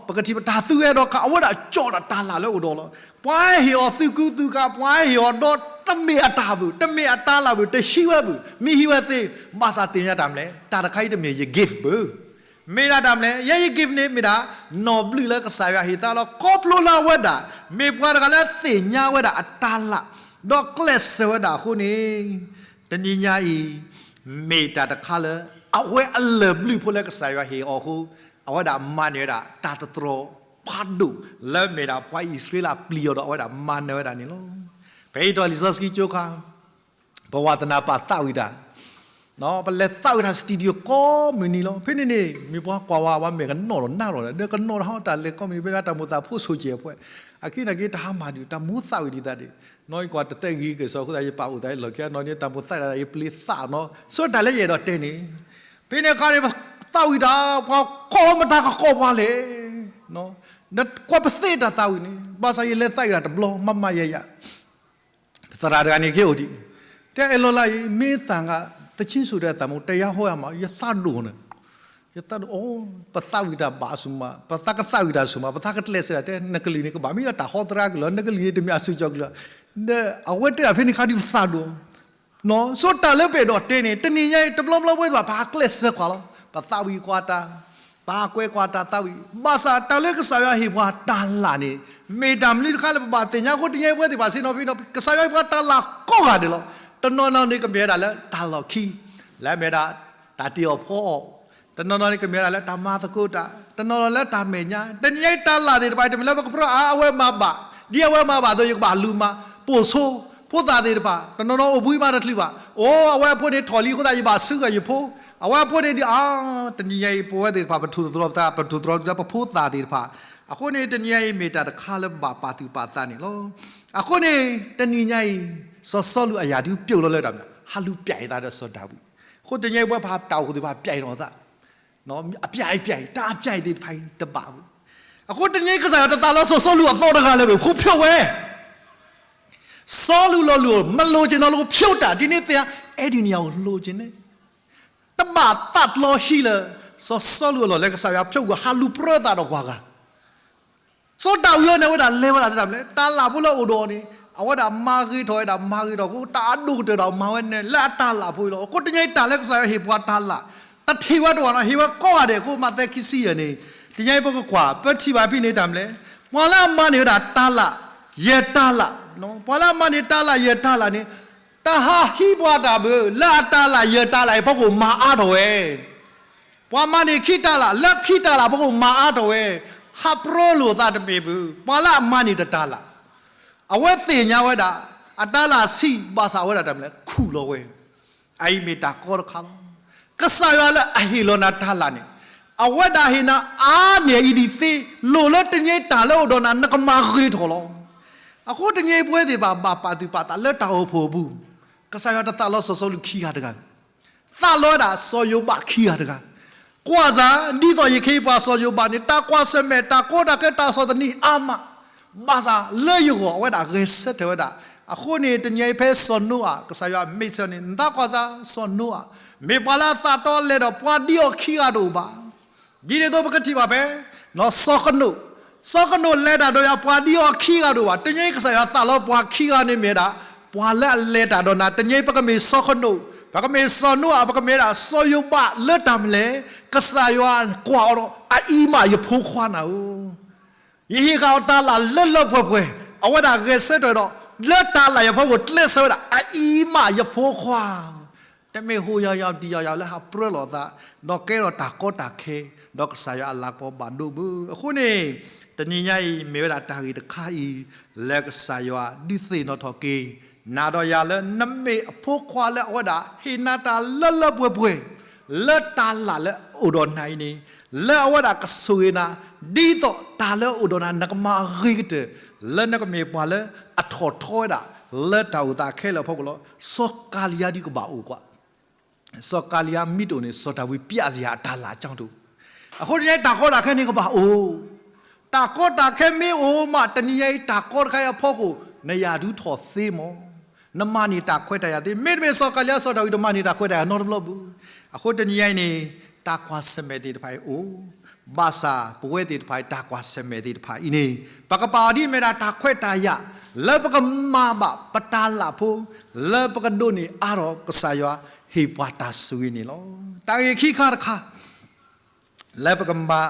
ပကထံၣ်ပတၢ်သူဝဲဒီးခး အဝဲဒၣ်ကၠီၣ်ဒၣ်တၢ်လၢ်လၢအိၣ်ဒီးလီၤ. ပှၤဟ့ၣ်အီၤသုးကူသုးကၤ ပှၤဟ့ၣ်အီၤဒီးတမ့ၢ်အတၢ်ဘၣ်, တမ့ၢ်အတၢ်လၢ်ဘၣ်, တဟံးဝဲဘၣ်, မ့ၢ်ဟံးဝဲသ့, ဘၣ်ဆၣ်သ့ၣ်ညါတၢ်မနုၤလဲၣ်, တၢ်တခါအံၤတမ့ၢ်ယ gift ဘၣ်. မ့ၢ်ဒၣ်တၢ်မနုၤလဲၣ်, ယဲယ gift န့ၣ် မ့ၢ်ဒၣ် နီၢ်ဘျုးလၢကစၢ်ယွၤဟ့ၣ်သးလီၤ. ခီဖျိလၢအဝဲဒၣ် မ့ၢ်ပှၤတဂၤလၢသ့ၣ်ညါဝဲဒၣ်အတၢ်လၢ် ဒီးကျဲးစၢးဝဲဒၣ်အဃိန့ၣ်, တနံၤညါအံၤ မ့ၢ်တၢ်တခါလၢ အဝဲအလၢၢ်ဘျုးဖိလၢကစၢ်ယွၤဟ့ၣ်အီၤအဃိ, အဝဲဒၣ်မၤန့ၢ်ဝဲဒၣ် တၢ်တတြီဖးဒိၣ် လၢမ့ၢ်ဒၣ်ပှၤအံၣ်စရ့လးပျံၤအီၤဒီး အဝဲဒၣ်မၤနၢၤဝဲဒၣ်န့ၣ်လီၤ. ဖဲအံၤတီၢ်လံာ်စီဆှံကၠိခါ ပဝဲသနာ်ပာ်သးဝံၣ်တၢ်, ပလဲၤသးဝံၣ်တၢ် studio ကိးမုၢ်နံၤလီၤ. ဖဲန့ၣ်န့ၣ် မ့ၢ်ပှၤကွၢ်ဝဲ ပှၤမဲာ်ကနီၣ်ဒီးနးဒီး ဒီးကနီၣ်တၢ်ဟီတၢ်လဲၤကိးမုၢ်နံၤ ဖဲဒၣ်တၢ်မိၣ်သးဖိဆိၣ်ကဲၤအဖှဲး, အခဲနာ်က့တၢ်ဟါမၢ်ဒုး တၢ်မိၣ်သးဝံၣ်ဒံးသးဒံး, နီၢ်အံၤကွၢ်တသဲဂ့ၤကစီ အဃိသတး ယပာ်အိၣ်သးလီၢ်ခံနီၢ်န့ၣ် တၢ်မိၣ်သးဒၣ်ယပျံၤသးနီၢ်, ဆိတၢ်လၢယအဲၣ်ဒိးတဲန့ၣ်, ဖဲန့ၣ်အခါန့ၣ် ပသးဝံၣ်တၢ် ပှၤကိးမတၤကကိးပှၤလဲၣ်, နကွၢ်ပသ့တၢ်သးဝံၣ်န့ၣ်, ဘၣ်ဆၣ်ယလဲၤသးဝံၣ်တၢ်တဘျီ မးမးယၤယၤ သရၣ်တဂၤန့ၣ်က့ၤအိၣ်ဒံး, တဲအဲၣ်လီၤလၢအံၤ မ့ၢ်သးဂၤ သဆံဆူၣ်ဒီးသးမူ တဲယၤဟီယၤမး ယသးဒိၣ်န့ၣ်, ယသးဒိၣ်အီၤ, ပသးဝံၣ်တၢ်ဘၣ်ဆူၣ်မး ပသးကသးဝံၣ်တၢ်ဆူၣ်မး ပသးကကျဲးစၢးတၢ် တဲနကလုၢ်န့ၣ် ကဘၣ်မ့ၢ်ဒီးတၢ်ဟီသရၣ်ကလုၢ်လီၤ နကလုၢ်န့ၣ်တမ့ၢ်အစုကၠီကလုၢ်လီၤ, ဒီးအဝဲတဲဒၣ်ဖဲန့ၣ်ခါဒုးပသးဒိၣ် ဆိတၢ်လၢပအဲၣ်ဒိးတဲန့ၣ် တနံၤညါအံၤ တဘျီဘျီပဝဲသ့ၣ်တဖၣ် ပဟးကျဲးစၢးကွၢ်လီၤ. ပသးဝံၣ်ကွၢ်တၢ်, ပဟးကွဲကွၢ်တၢ်သးဝံၣ်, ဘၣ်ဆၣ်တၢ်လၢကစၢ်ယွၤဟ့ၣ်ပှၤတၢ်လၢ်န့ၣ် မ့ၢ်တၢ်မနုၤတခါလၢပဘၣ်သ့ၣ်ညါအဃိ တနံၤညါအံၤပဝဲသ့ၣ်တဖၣ်ဆ့ၣ်နီၤဖဲနီၤ ကစၢ်ယွၤဟ့ၣ်ပှၤတၢ်လၢ်ကိးဂၤဒဲးလီၤ. တနီၤနီၤန့ၣ်ကမ့ၢ်ဝဲဒၣ်လၢတၢ်လီၢ်ခံ, လၢအမ့ၢ်ဒၣ် တၢ်တ့အီၣ်ဖီအီၣ်, တနီၤနီၤန့ၣ်ကမ့ၢ်ဝဲဒၣ်လၢတၢ်မၤသကိးတၢ်, တနီၤနီၤလၢတၢ်မဲာ်ညါ, တနံၤညါအံၤတၢ်လၢ်သ့ၣ်တဖၣ် တမ့ၢ်လၢပကပြၢအါအဝဲမၤဘၣ်, ဒ်အဝဲမၤဘၣ်အသိး ယကဘၣ်လူၤမၤ, ပိာ်ဆိ, ဖိသၣ်သ့ၣ်တဖၣ် တနီၤနီၤအိၣ်ဘှံးမးတချုးဘၣ်, အိၣ် အဝဲအဖိန့ၣ်ထီၣ်လံအဃိသတး ယဘၣ်ဆှၢဂၤယဖိ, အဝဲအဖိန့ၣ်ဒ်အါ, တနံၤညါအံၤ ပဝဲသ့ၣ်တဖၣ် ပထူၣ်သတြီၤပသး ပထူၣ်သတြီၤပဖိသၣ်သ့ၣ်တဖၣ်, အဃိန့ၣ် တနံၤညါအံၤမ့ၢ်တၢ်တခါလၢပဘၣ်ပာ်သူၣ်ပာ်သးန့ၣ်လီၤ. အဃိန့ၣ် တနံၤညါအံၤ စီၤစီလူးအယၤဒုးပျိာ်လီၤလၢတၢ်မနုၤ, ဟးလူၤပျဲအသးဒီးစီၤဒၤဝံး, အဃိတနံၤညါအံၤပဝဲပှၤတၢ်အိၣ်ဖှိၣ်သ့ၣ်တဖၣ်ပျဲအီၤသး အပြိုင်ပြိုင် တၢ်အပြိုင်သ့ၣ်တဖၣ်အံၤတဘၣ်ဘၣ်. အဃိတနံၤအံၤ ကစၢ်ယွၤတသးလီစီၤစီလူးအသီတဂၤလၢၤဘၣ်, ဖိဖျိးဝဲ စီလူးလီၤလူၤ မ့ၢ်လိၣ်က့ၤနီၤလၢကဖျိးတၢ် ဒ်န့ၣ်သ့ၣ်ဧါ, အဲၣ်ဒိးန့ၢ်ယၤအိၣ်လိၣ်က့ၤန့ၣ်, တဘၣ်သးတလီဟံးလၢ စီၤစီလူးအလီၢ်လၢကစၢ်ယွၤဖျိးကွံာ်ဟးလူၤပြၢသးဒီးပှၤဂၤ စီၤဒၤဝံးအံၤန့ၣ် အဝဲဒၣ်လဲၤဝဲဒၣ်တၢ်မနုၤလဲၣ်, တၢ်လၢ်ဖိလၢအအိၣ်ဒီးအီၤန့ၣ် အဝဲဒၣ်မၤဂ့ၤထီၣ်ဝဲဒၣ် မၤဂ့ၤထီၣ်အဃိ တၢ်အဒိၣ်ကတၢၢ်ဒီးမၤဝဲန့ၣ် လၢအတၢ်လၢ်ဖိအံၤလီၤ. အဃိတနံၤအံၤတၢ်လၢကစၢ်ယွၤဟ့ၣ်ပှၤတၢ်လၢ် တထံၣ်ဝဲတအိၣ်နီၤ, ဟ့ၣ်ဝဲကိးဂၤဒဲးအဃိ မးသဲခံဆံယဲၢ်န့ၣ် တနံၤအံၤပကကွၢ် ပထံၣ်ဘၣ်ဖဲန့ၣ်တၢ်မနုၤလဲၣ်, ပှၤလၢအမၤန့ၢ်ဝဲဒၣ်တၢ်လၢ် ယဲၢ်တၢ်လၢ်, ပှၤလၢအမၤန့ၢ်တၢ်လၢ်ယဲၢ်တၢ်လၢ်န့ၣ် တၢ်ဟးဟံးပှၤတၢ်ဘၣ် လၢအတၢ်လၢ်ယဲၢ်တၢ်လၢ်အံၤအဖီခိၣ်မၤအါထီၣ်ဝဲ ပှၤမၤန့ၢ်ခံတၢ်လၢ် လၢခံတၢ်လၢ်အဖီခိၣ်မၤအါထီၣ်ဝဲ, ဟးပြၢလိာ်သးတမ့ၢ်ဘၣ်. ပှၤလၢအမၤန့ၢ်တတၢ်လၢ် အဝဲသ့ၣ်ညါဝဲဒၣ် အတၢ်လၢ်ဆံး ဘၣ်ဆၣ်အဝဲဒၣ်တၢ်မနုၤလဲၣ် ခူၣ်လီၤဝဲ, အအံၤမ့ၢ်တၢ်ကီတခါလီၤ. ကစၢ်ယွၤလၢအဟ့ၣ်လီၤနၤတၢ်လၢ်န့ၣ် အဝဲဒၣ်ဟ့ၣ်နၤအါန့ၢ်အအံၤဒ်သ့, လိၣ်လၢတနံၤအံၤတၢ်လၢအအိၣ်ဒီးနၤ နကမၤဂ့ၤထီၣ်လီၤ. အဃိတနံၤအံၤပဝဲသ့ၣ်တဖၣ်ဘၣ်ပာ်သူၣ်ပာ်သးလၢတၢ်အိၣ်ဖှိၣ်အပူၤ, ကစၢ်ယွၤတသးလီစီၤစီလူးခံဂၤတဂၤ သးလီဝဲဒၣ်စီၤယိၤဘးခံဂၤတဂၤ, ကွၢ်စၢ် ဒ်သိးယခ့ပှၤစီၤယိၤဘးန့ၣ် တၢ်ကွၢ်ဆၢၣ်မဲာ် တၢ်ကီၢ်ဆၢၣ်မဲာ်တၢ်ကိးတၢ်ခဲတၢ်ဆီၣ်သနံးအါမး, ဘၣ်ဆၣ်လၢယဂီၢ်အဝဲဒၣ်ဂဲၤဆၢထၢၣ်ဝဲဒၣ်. အဃိန့ၣ် တနံၤအံၤဖဲစီၤနိအၤ ကစၢ်ယွၤမ့ၢ်ဆၢန့ၣ် နသးကွၢ်စၢ် စီၤနိအၤ မ့ၢ်ပှၤလၢအသးတီလဲၤဒီးပှၤဒ်အီၤခံဂၤတအိၣ်ဘၣ် ဒ်န့ၣ်အသိးပကထံၣ်ဘၣ်ဖဲ စီၤဃနိး, စီၤဃနိးလဲၤတၢ်ဒီးယၤပှၤဒ်အီၤခံဂၤတအိၣ်ဘၣ်. တနံၤအံၤကစၢ်ယွၤသးလီပှၤခံဂၤန့ၣ်မ့ၢ်ဝဲဒၣ် ပှၤလၢအလဲၤတၢ်ဒီးနၤ, တနံၤအံၤပကမ့ၢ်စီၤဃနိး, ပကမ့ၢ်စီၤနိအၤ, ပကမ့ၢ်ဝဲဒၣ်စီၤယိၤဘးလၢတၢ်မနုၤလဲၣ်, ကစၢ်ယွၤကွၢ်အီၤဒီး အအံၤမးယဖိခွါနၤဧၢ ယဟ့ၣ်ဃာ်အီၤတၢ်လၢ်လၢလၢပှဲၤပှဲၤ, အဝဲဒၣ်ဂဲၤဆၢထၢၣ်ဒီး လၢတၢ်လၢ်အံၤအဖီခိၣ်ကျဲးစၢးဝဲဒၣ် အအံၤမးယဖိခွါ တမ့ၢ်ဟူးယၤယၤတံၢ်ယၤယၤလၢဟးပြၢလိာ်သး ဒီးကဲထီၣ်တၢ်ကီတၢ်ခဲ ဒီးကစၢ်ယွၤအလၤကပီၤဘၣ်ဒိဘၣ်. အဃိန့ၣ် တနံၤညါအံၤမ့ၢ်ဝဲဒၣ်တၢ်ဂ့ၢ်တခါအံၤ လၢကစၢ်ယွၤဒုးသ့ၣ်နီၣ်ထီၣ်က့ၤ နၤဒီးယၤလၢနမ့ၢ်အဖိခွါလၢအဝဲဒၣ်ဟ့ၣ်နၤတၢ်လၢလၢပှဲၤပှဲၤ လၢတၢ်လၢ်လၢအအိၣ်ဒီးနၤအံၤန့ၣ် လၢအဝဲဒၣ်ကဆိၣ်ဂ့ၤနၤ ဒ်သိးတၢ်လၢအအိၣ်ဒီးနၤ နကမၤဂ့ၤကတၢၢ် လၢနကမ့ၢ်ပှၤလၢအထီၣ်ထီဝဲဒၣ် လၢတၢ်အိၣ်သးခဲလၢာ်အဖီခိၣ်လီၤ. စီၤကၤလံယါဒ်ကဘၣ်အိၣ်ကွၢ် စီၤကၤလံယါမ့ၢ်တအိၣ်န့ၣ် စီၤဒၤဝံးပျဲစံယၤအတၢ်လၢ်ကၠီဒိၣ်. အဃိတနံၤအံၤတၢ်ကီတၢ်ခဲန့ၣ်ကဘၣ်အိၣ်, တၢ်ကီတၢ်ခဲမ့ၢ်အိၣ်မး တနံၤညါအံၤတၢ်ကီတခါအံၤအဖီခိၣ် နယၤဒုးထီၣ်သ့မး, နမၤန့ၢ်တၢ်ခွဲးတၢ်ယာ်သ့, မ့တမ့ၢ်စီၤကၤလံယါစီၤဒၤဝံးတမၤန့ၢ်တၢ်ခွဲးတၢ်ယာ်နီတဘျီဘၣ်. အဃိတနံၤညါအံၤန့ၣ် တၢ်ကွၢ်ဆၢၣ်မဲာ်သ့ၣ်တဖၣ်အံၤအိၣ် ဘၣ်ဆၣ်ပဝဲသ့ၣ်တဖၣ်အံၤတၢ်ကွၢ်ဆၢၣ်မဲာ်သ့ၣ်တဖၣ်အံၤန့ၣ် ပကပာ်အီၤဒ်အမ့ၢ်ဒၣ်တၢ်ခွဲးတၢ်ယာ် လၢပကမၤဘၣ်ပတၢ်လၢ်ဖိ လၢပကဒိးန့ၢ်အါထီၣ်ကစၢ်ယွၤဟ့ၣ်ပှၤတၢ်ဆိၣ်ဂ့ၤန့ၣ်လီၤ. တၢ်ဂ့ၢ်ခံခါတခါ လၢပကမၤ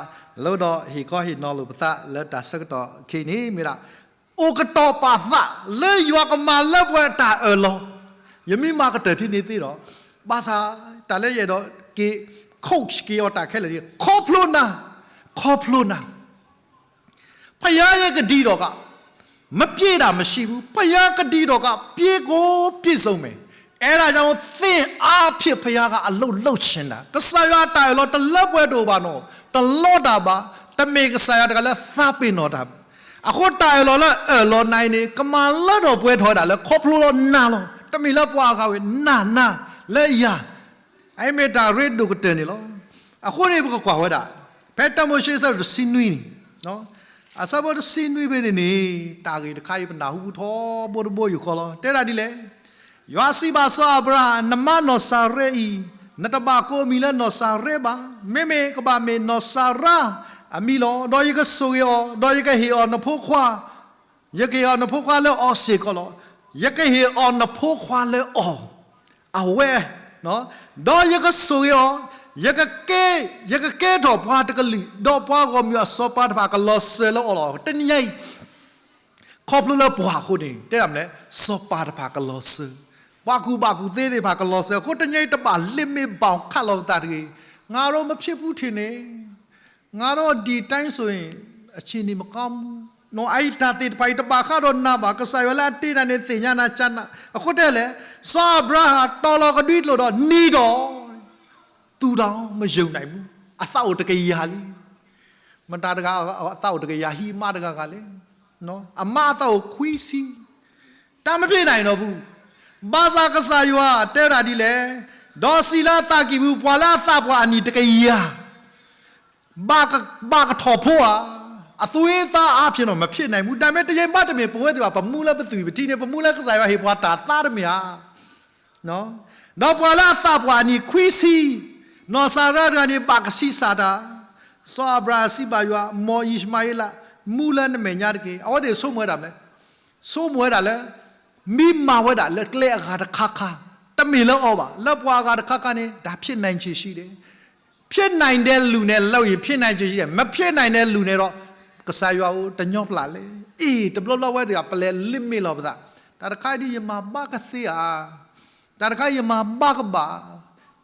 လိဒီးဟ့ၣ်ခီဟ့ၣ်နီၤလိာ်ပသးလၢတၢ်ဆၢကတီၢ်ခဲအံၤန့ၣ် မ့ၢ်ဒၣ် အိၣ်ကတီၤပာ်သးလၢယွၤကမၤလၢပှဲၤတၢ်အၢၣ်လီၤ. ယမ့ၢ်မၤကတၢၢ်ထဲန့ၣ်သ့ဒီး ဘၣ်ဆၣ်တၢ်လၢယအဲၣ်ဒိးက့ၤ coach က့ၤအီၤတၢ်ခဲလၢာ်န့ၣ် ခီဖျိနၤ, ခီဖျိနၤ ဘုရားရဲ့ကတိတော်က မပြည့်တာမရှိဘူး, ဘုရားကတိတော်က ပြည့်ကိုပြည့်စုံမယ်, အဲဒါကြောင့် သင့်အားဖြင့် ဘုရားကအလုပ်လုပ်ချင်တာ, ကစၢ်ယွၤအတၢ်အၢၣ်လီၤတလၢပှဲၤတအိၣ်ဘၣ်နီၤ, တလီတၢ်ဘၣ်, တမ့ၢ်ကစၢ်ယွၤတဂၤလၢသးပ့ၤနီၣ်တၢ်ဘၣ်. အဃိတၢ်အၢၣ်လီၤလၢအၢၣ်လီၤနၤအံၤန့ၣ် ကမၤလၢထီၣ်ပှဲၤထီၣ်ဝဲဒၣ်လၢခီဖျိလီၤနၤလီၤ, တမ့ၢ်လၢပှၤအဂၤဝဲ နၤနၤလၢယၤ အအံၤမ့ၢ်တၢ်ရ့ဒိၣ်ကတၢၢ်န့ၣ်လီၤ. အဃိန့ၣ် ပကကွၢ်ဝဲဒၣ် ဖဲတၢမိၤၡ့အဆၢဒိၣ်တဆံနွံန့ၣ်, အဆၢဖိတဆံနွံဖဲန့ၣ်န့ၣ် တၢ်ဂ့ၢ်တခါအံၤ ပနၢ်ဟူထီဘိတဘိယူၢ်ဃီလီၤ. တဲဒၣ်ဒ်လဲၣ်, ယွၤစံးဘၣ်စီၤအၤဘြၤဟၣ်, နမါနီၢ်စၤရဲအံၤ နတဘၣ်ကိးအမံၤလၢနီၢ်စၤရဲဘၣ်. မ့မ့ၢ်ကဘၣ်မ့ၢ်နီၢ်စၤရါအမံၤလီၤ. ဒီးယကဆိၣ်ဂ့ၤအီၤ, ဒီးယကဟ့ၣ်အီၤနဖိခွါ ယကဟ့ၣ်အီၤနဖိခွါလၢအီၤစ့ၢ်ကီးလီၤ. ယကဟ့ၣ်အီၤနဖိခွါလၢအီၤ, အဝဲ, ဒီးယကဆိၣ်ဂ့ၤအီၤ, ယကကဲ, ယကကဲထီၣ်ပှၤတကလုာ်, ဒီးပှၤဂီၢ်မုၢ်အစီၤပၤတဖၣ်ကလီၤစၢၤလၢအီၤလီၤ. တနံၤညါအံၤ ခီဖျိလၢပှၤအဃိန့ၣ် တဲဒၣ်မနုၤလဲၣ်, စီၤပၤတဖၣ်ကလီၤစၢၤ, ပှၤကူၣ်ဘၣ်ကူၣ်သ့သ့ၣ်တဖၣ်ကလီၤစၢၤ. အဃိတနံၤညါအံၤ တဘၣ်လ့မ့ၢ်ဘၣ်ခးလီၤပသးတဂ့ၤ. ငါတော့မဖြစ်ဘူးထင်နေ, ငါတော့ဒီတိုင်းဆိုရင် အခြေအနေမကောင်းဘူး. နီၢ်အံၤတၢ်သ့ၣ်တဖၣ်အံၤ တဘၣ်ဃးဒီးနၤဘၣ်. ကစၢ်ယွၤလၢအတ့နၤန့ၣ် သ့ၣ်ညါနၤကၢ်နၤ. အဃိတဲလဲၣ်, စီၤအၤဘြၤဟၣ်တီၤလီၤကဒွံကျိာ်ဒီးနံၤဒီး သူတောင်မယုံနိုင်ဘူး, အသးအိၣ်တကယၤလံ. မတၤတဂၤအသးအိၣ်တကယၤ ဟံးအမါတဂၤဂၤလဲၣ်. အမါအသးအိၣ်ခွံဆံ, တၢ်မပျ့ၤနၤအံၤနီၤပူၤ. ဘၣ်ဆၣ်ကစၢ်ယွၤတဲဝဲဒၣ်ဒ်လဲၣ်, ဒီးစံးလၢအသးကံၢ်ပူၤ, ပှၤလၢအသးပှၢ်အနံၣ်တကယၤ ဘၣ်က, ဘၣ်ကထီၣ်ဖိဧါ, အသွေးသားအားဖြင့်တော့မဖြစ်နိုင်ဘူး. ဒါပေမဲ့ တယံာ်မးတမ့ၢ် ပဝဲသ့ၣ်တဖၣ် ပမူလၢပသွံၣ်ပထံန့ၣ် ပမူလၢကစၢ်ယွၤဟ့ၣ်ပှၤတၢ်သါတမ့ၢ်ဧါ. ဒီးပှၤလၢအသးပှၢ်အနံၣ်ခွံဆံ, နီၢ်စၤရါတဂၤန့ၣ် ဘၣ်ကဆံးစၢ်တၢ်, စီၤအၤဘြၤဟၣ်စံးဘၣ်ယွၤ, မ်ယံၡမၤဧ့လး မူလၢနမဲာ်ညါတက့ၢ်. အဝဲသ့ၣ်ဆိကမိၣ်ဝဲဒၣ်မလဲၣ်, ဆိကမိၣ်ဝဲဒၣ်လၢ မ့ၢ်မၤဝဲဒၣ်လၢကျဲအဂၤတခါခါ, တမ့ၢ်လၢအီၤဘၣ်, လၢပှၤအဂၤတခါခါန့ၣ် ဒါဖြစ်နိုင်ခြေရှိတယ်. ဖြစ်နိုင်တယ်လူၤန့ၣ် လုပ်ရင် ဖြစ်နိုင်ခြေရှိတယ်, မဖြစ်နိုင်တယ်လူၤန့ၣ်ဒီး ကစၢ်ယွၤအိၣ်တညီပျၢ်လဲၣ်. အ့ၣ် တဘျီဘျီဝဲသ့ၣ် ပလဲၤ limit လီၤပသး, တၢ်တခါအံၤဒ်ယမၤဘၣ်ကသ့ဧါ, တၢ်တခါအံၤယမၤဘၣ်ကဘၣ်,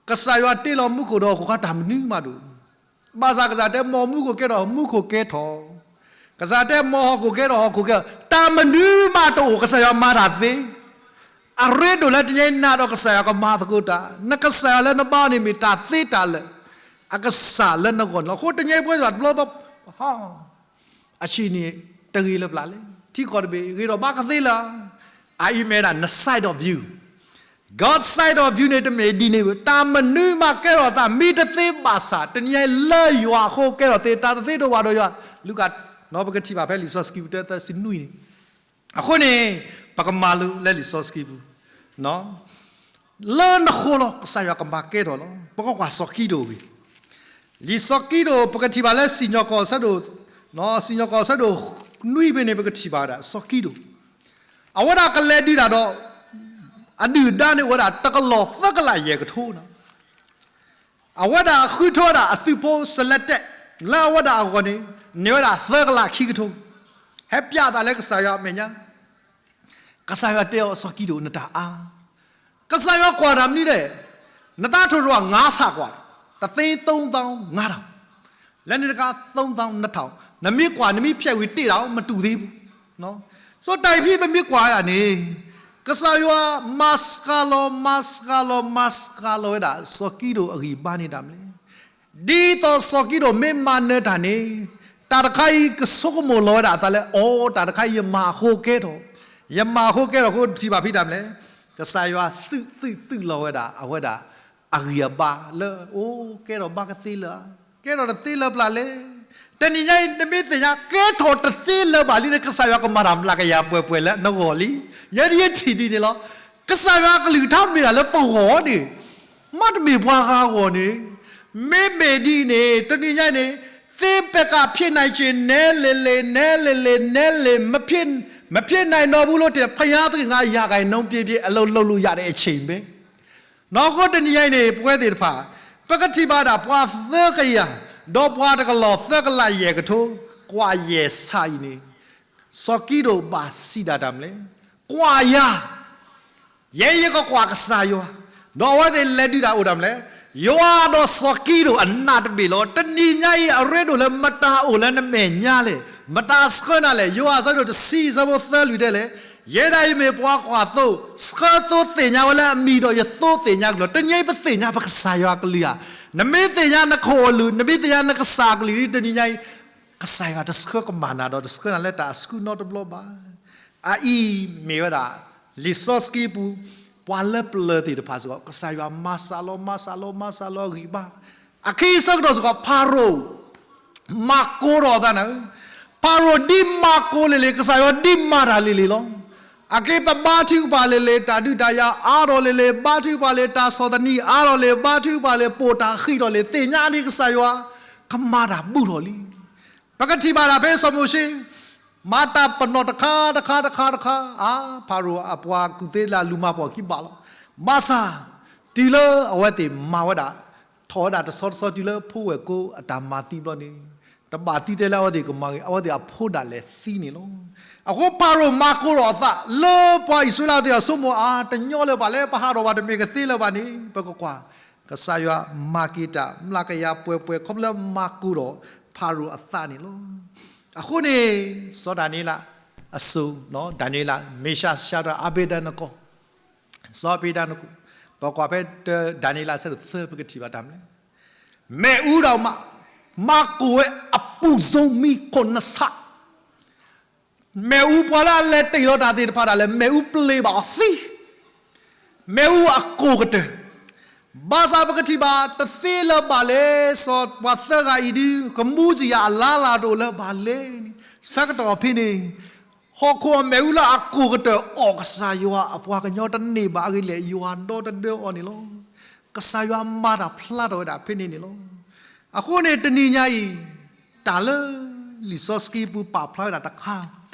ကစၢ်ယွၤတ့လီၤမူခိၣ်ဒီးဟီၣ်ခိၣ်ခါ တၢ်မနုၤမးတအိၣ်. ဘၣ်ဆၣ်ကစၢ်တဲ မ်မူခိၣ်ကဲထီၣ် မူခိၣ်ကဲထီၣ်, ကစၢ်တဲ မ်ဟီၣ်ခိၣ်ကဲထီၣ် ဟီၣ်ခိၣ်ကဲထီၣ်, တၢ်မနုၤမးတအိၣ် ကစၢ်ယွၤမၤတၢ်သ့. အရ့ဒိၣ်လၢတနံၤအံၤနၤဒီးကစၢ်ယွၤကမၤသကိးတၢ်, နကစၢ်ယွၤလၢနဘါန့ၣ်မ့ၢ်တၢ်သ့တၢ်လၢာ်, အကစၢ်လၢနဂီၢ်န့ၣ်လီၤ. အဃိတနံၤအံၤပဝဲသ့ၣ်တဖၣ်တဘျီဘျီ ဟီ အဆံးန့ၣ် တဂ့ၤလၢပျၢ်လဲၣ်, ထံကီၢ်တဘ့ၣ် ဂ့ၤထီၣ်ဘၣ်ကသ့လၢာ်, အအံၤမ့ၢ်ဝဲဒၣ် န side of view, God side of view န့ၣ် တမ့ၢ်ဒ်န့ၣ်ဘၣ်, တၢ်မနုၤမးကဲထီၣ်သး မ့ၢ်တသ့ဘၣ်ဆၣ် တနံၤအံၤလၢယွၤအဃိကဲထီၣ်သ့, တၢ်တသ့တအိၣ်ဘၣ်ဒီးယွၤ, လူၤကၣ်, ပကထံၣ်ဘၣ်ဖဲလံာ်စီဆှံပူၤ တၢသၢဆံနွံန့ၣ်, အဃိန့ၣ် ပကမၤလိလၢလံာ်စီဆှံပူၤ, လၢနဃိလီၤ ကစၢ်ယွၤကမၤကဲထီၣ်လီၤ. ပကကွၢ်စီၤကံဒိၣ်အဂ့ၢ်, လံာ်စီၤကံဒိၣ် ပကထံၣ်ဘၣ်လၢစံၣ်ညီၣ်ကွီၢ်ဆၢဒိၣ်, စံၣ်ညီၣ်ကွီၢ်ဆၢဒိၣ်နွံဖဲန့ၣ် ပကထံၣ်ဘၣ်ဝဲဒၣ် စီၤကံဒိၣ်, အဝဲဒၣ်ကလဲၤဒုးတၢ်ဒီး အဒုၣ်အဒါန့ၣ်အိၣ်ဝဲဒၣ် တကလီၢ်သၢကလးယဲၢ်ကထိန့ၣ်, အဝဲဒၣ်ဃုထၢဝဲဒၣ်အသုးဖိ selected လၢအဝဲဒၣ်အဂီၢ်န့ၣ် န့ၢ်ဝဲဒၣ်သၢကလးခံကထိ, ဟဲပျးသးလၢကစၢ်ယွၤအမဲာ်ညါ, ကစၢ်ယွၤတဲအီၤ စီၤကံဒိၣ် နတၢ်အါ, ကစၢ်ယွၤကွၢ်တၢ်မနုၤလဲၣ်, နသးထိၣ်တဝၣ် ငါစၢ်ကွၢ်, တသ့သုံးသောင်းငါးထောင်, လၢန့ၣ်တခါ သုံးသောင်းနှစ်ထောင်, နမ့ၢ်ကွၢ် နမ့ၢ်ဖျဲးဝံၤတ့ၢ်တၢ် မတူၢ်သ့ဘူး. စီၤဒၤဝံး ပမ့ၢ်ကွၢ်ဒၣ်န့ၣ် ကစၢ်ယွၤမၤစှၤလီၤ မၤစှၤလီၤ မၤစှၤလီၤဝဲဒၣ် စီၤကံဒိၣ်အဂံၢ်ဘါန့ၣ်တၢ်မနုၤလဲၣ်, ဒ်သိးစီၤကံဒိၣ်မ့ၢ်မၤနၢၤတၢ်န့ၣ် တၢ်တခါအံၤကဆိကမိၣ်လီၤဝဲဒၣ်အသးလၢ အိ တၢ်တခါအံၤ ယမၤအဃိကဲထီၣ်, ယမၤအဃိကဲထီၣ်အဃိ ပထံၣ်ဘၣ်ဖဲတၢ်မနုၤလဲၣ်, ကစၢ်ယွၤသုးသုးသုးလီၤဝဲဒၣ် အဝဲဒၣ် အဂံၢ်အဘါလၢ အိ ကဲထီၣ်ဘၣ်ကသ့လၢာ်, ကဲထီၣ်တသ့လၢာ်ပျၢ်လဲၣ်. တနံၤညါအံၤ နမ့ၢ်သ့ၣ်ညါ ကဲထီၣ်တသ့လၢာ်ဘၣ်လံန့ၣ် ကစၢ်ယွၤကမၤတၢ်မျးကယၤပှဲၤပှဲၤလၢနဂီၢ်လံ. ယဲဒၣ်ယထံၣ်ဒ်န့ၣ်လီၤ. ကစၢ်ယွၤကလုၢ်ကထါမ့ၢ်ဒၣ်လၢပဂီၢ်န့ၣ် မ့တမ့ၢ်ပှၤဂၤအဂီၢ်န့ၣ်, မ့မ့ၢ်ဒ်န့ၣ် တနံၤညါအံၤန့ၣ် သ့ပကဖျ့နၤက့ၤ နဲလ့ၤလ့ၤ နဲလ့ၤလ့ၤ နဲလ့ၤ မဖျ့နၤနီတဘျီလၢ်တ့ၢ် ဘုရားသခင်က ရာခိုင်နှုန်းပြည့်ပြည့် အလုပ်လုပ်လို့ရတဲ့အချိန်ပဲ. နီၢ်ကီၢ်တနံၤညါအံၤန့ၣ် ပဝဲသ့ၣ်တဖၣ် ပကထံၣ်ဘၣ်ဒၣ်ပှၤသၢကယၤ ဒီးပှၤတကလီၢ်သၢကလးယဲၢ်ကထိ ကွၢ်ယဲၢ်ဆၣ်အံၤန့ၣ် စီၤကံဒိၣ်ဘၣ်စံးဒၣ်တၢ်မနုၤလဲၣ်, ကွၢ်ယၤ ယဲယကကွၢ်ကစၢ်ယွၤ, ဒီးအဝဲသ့ၣ်လဲၤဒုးတၢ်အိၣ်တၢ်မနုၤလဲၣ်, ယွၤဒီးစီၤကံဒိၣ်အနးတဘ့ၣ်လီၤ. တနံၤညါအံၤ အရ့ဒိၣ်လၢမတၤအိၣ်လၢနမဲာ်ညါလဲၣ်, မတၤဆှၢနၤလဲၣ်. ယိၤဟၣ်အဆၢဒိၣ်တဆံ အဆၢဖိသၢလွံၢ်တဲလဲၣ်, ယဲဒၣ်အံၤမ့ၢ်ပှၤကွၢ်သိ, ဆှၢသိသ့ၣ်ညါဝဲလၢအမံၤဒီးယသိသ့ၣ်ညါကလုၢ်လီၤ. တနံၤညါအံၤပသ့ၣ်ညါပကစၢ်ယွၤအကလုၢ်ဧါ, နမ့ၢ်သ့ၣ်ညါနခိၣ်အကလုၢ်, နမ့ၢ်သ့ၣ်ညါနကစၢ်အကလုၢ်လံ တနံၤညါအံၤ ကစၢ်ယွၤတဆှၢကမၣ်နၤဒီးတဆှၢနၤလၢတၢ်အဆူၣ်နီတဘျီဘၣ်. အအံၤမ့ၢ်ဝဲဒၣ် လံာ်စီဆှံပူၤ ပှၤလၢပျၢၤသ့ၣ်တဖၣ်စ့ၢ်ကီး ကစၢ်ယွၤမၤစှၤလီၤ မၤစှၤလီၤ မၤစှၤလီၤအဂံၢ်ဘါ, အခံအဆၢကတီၢ်စ့ၢ်ကီး ဖၤရိၤ မၤကိးထီၣ်အသးန့ၣ်, ဖၤရိၤဒ်မၤကိးလံၤလံၤ ကစၢ်ယွၤဒ်မၤတၢ်လံၤလံၤလီၤ. အက့ပဘါထုကဖၣ်လံၤလံၤ တၢ်ဒုးတၢ်ယၤအါထီၣ်လံၤလံၤ ဘါထုကဖၣ်လံၤ တၢ်ဆီၣ်သနံးအါထီၣ်လံၤ ဘါထုကဖၣ်လံၤ ပိာ်တၢ်ဃံးထီၣ်လံၤ သ့ၣ်ညါဒ်ကစၢ်ယွၤ ကမၤတၢ်ဘူးထီၣ်လံ. ပကထံၣ်ဘၣ်ဒၣ်ဖဲစီၤမိၤၡ့ မၤတၢ်ပနီၣ်တခါတခါတခါတခါ, အါ ဖၤရိၤအပှၤကူၣ်သ့လၢအလူၤမၤပှီၢ်ခံဘၣ်လီၤ. ဘၣ်ဆၣ် တုၤလၢအဝဲသ့ၣ်မၤဝဲဒၣ် ထီၣ်ဝဲဒၣ်တဆီတဆီတုၤလၢဖိဝဲၢ်ကိအတၢ်မၤသံဘျီန့ၣ်, တဘၣ်သံတဲလၢအဝဲသ့ၣ်ကမၤဂ့ၤ, အဝဲသ့ၣ်အဖိဒၣ်လဲာ်သံန့ၣ်လီၤ. အဃိဖၤရိၤမၤကိးထီၣ်အသးလၢပှၤအံၣ်စရ့လးသ့ၣ်ဒီးဆိကမိၣ် အါ တညီလၢၤဘၣ်လဲၣ်, ပဟးထီၣ်ဘၣ်တမ့ၢ်ကသ့လၢၤဘၣ်န့ၣ် ပကကွၢ် ကစၢ်ယွၤမၤက့ၤတၢ်မျးကယၤပှဲၤပှဲၤ ခီဖျိလၢမၤကိးထီၣ်ဖၤရိၤအသးန့ၣ်လီၤ. အဃိန့ၣ် စီၤဒၤနံးယ့လးအစိၤ, ဒၤနံးယ့လး, မ့ၡးရှး, ရှၤဒြး, အၤဘ့းနကိၤ, စီၤအၤဘ့းနကိၤ, ပကွၢ်ဖဲဒၤနံးယ့လးအဆၢဒိၣ်သၢ ပကထံၣ်ဘၣ်တၢ်မနုၤလဲၣ်, မ့ၣ်အူဒီးမၤ, မၤကိးဝဲအပူၤစိမံခိၣ်နဆး မ့ၣ်အူပှၤလၢအလဲၤတ့ၢ်လီၤတၢ်သ့ၣ်တဖၣ်ဒၣ်လဲာ် မ့ၣ်အူပျ့ၤဘၣ်အီၤသံ, မ့ၣ်အူအကိၢ်ကတၢၢ်, ဘၣ်ဆၣ်ပကထံၣ်ဘၣ်တသ့လၢၤဘၣ်လဲၣ်, စီၤပှၤသၢဂၤအံၤဒုး ကမူၢ်စံယၤအလါလၤတအိၣ်လၢၤဘၣ်လဲၣ်န့ၣ်, ဆၢကတီၢ်ဖဲန့ၣ် ဟီၣ်ခိၣ်အမဲာ်အူလၢအကိၢ်ကတၢၢ်အီၣ်ကစၢ်ယွၤအပှၤကညီတန့ၢ်ဘၣ်အဂ့ၢ်လဲၣ်, ယွၤဒီတဒၢအီၤန့ၣ်လီၤ. ကစၢ်ယွၤမၤတၢ်ဖျါထီၣ်ဝဲဒၣ်ဖဲန့ၣ်န့ၣ်လီၤ. အဃိန့ၣ်တနံၤညါအံၤ တၢ်လၢလံာ်စီဆှံပူၤပာ်ဖျါဝဲဒၣ်တခါ,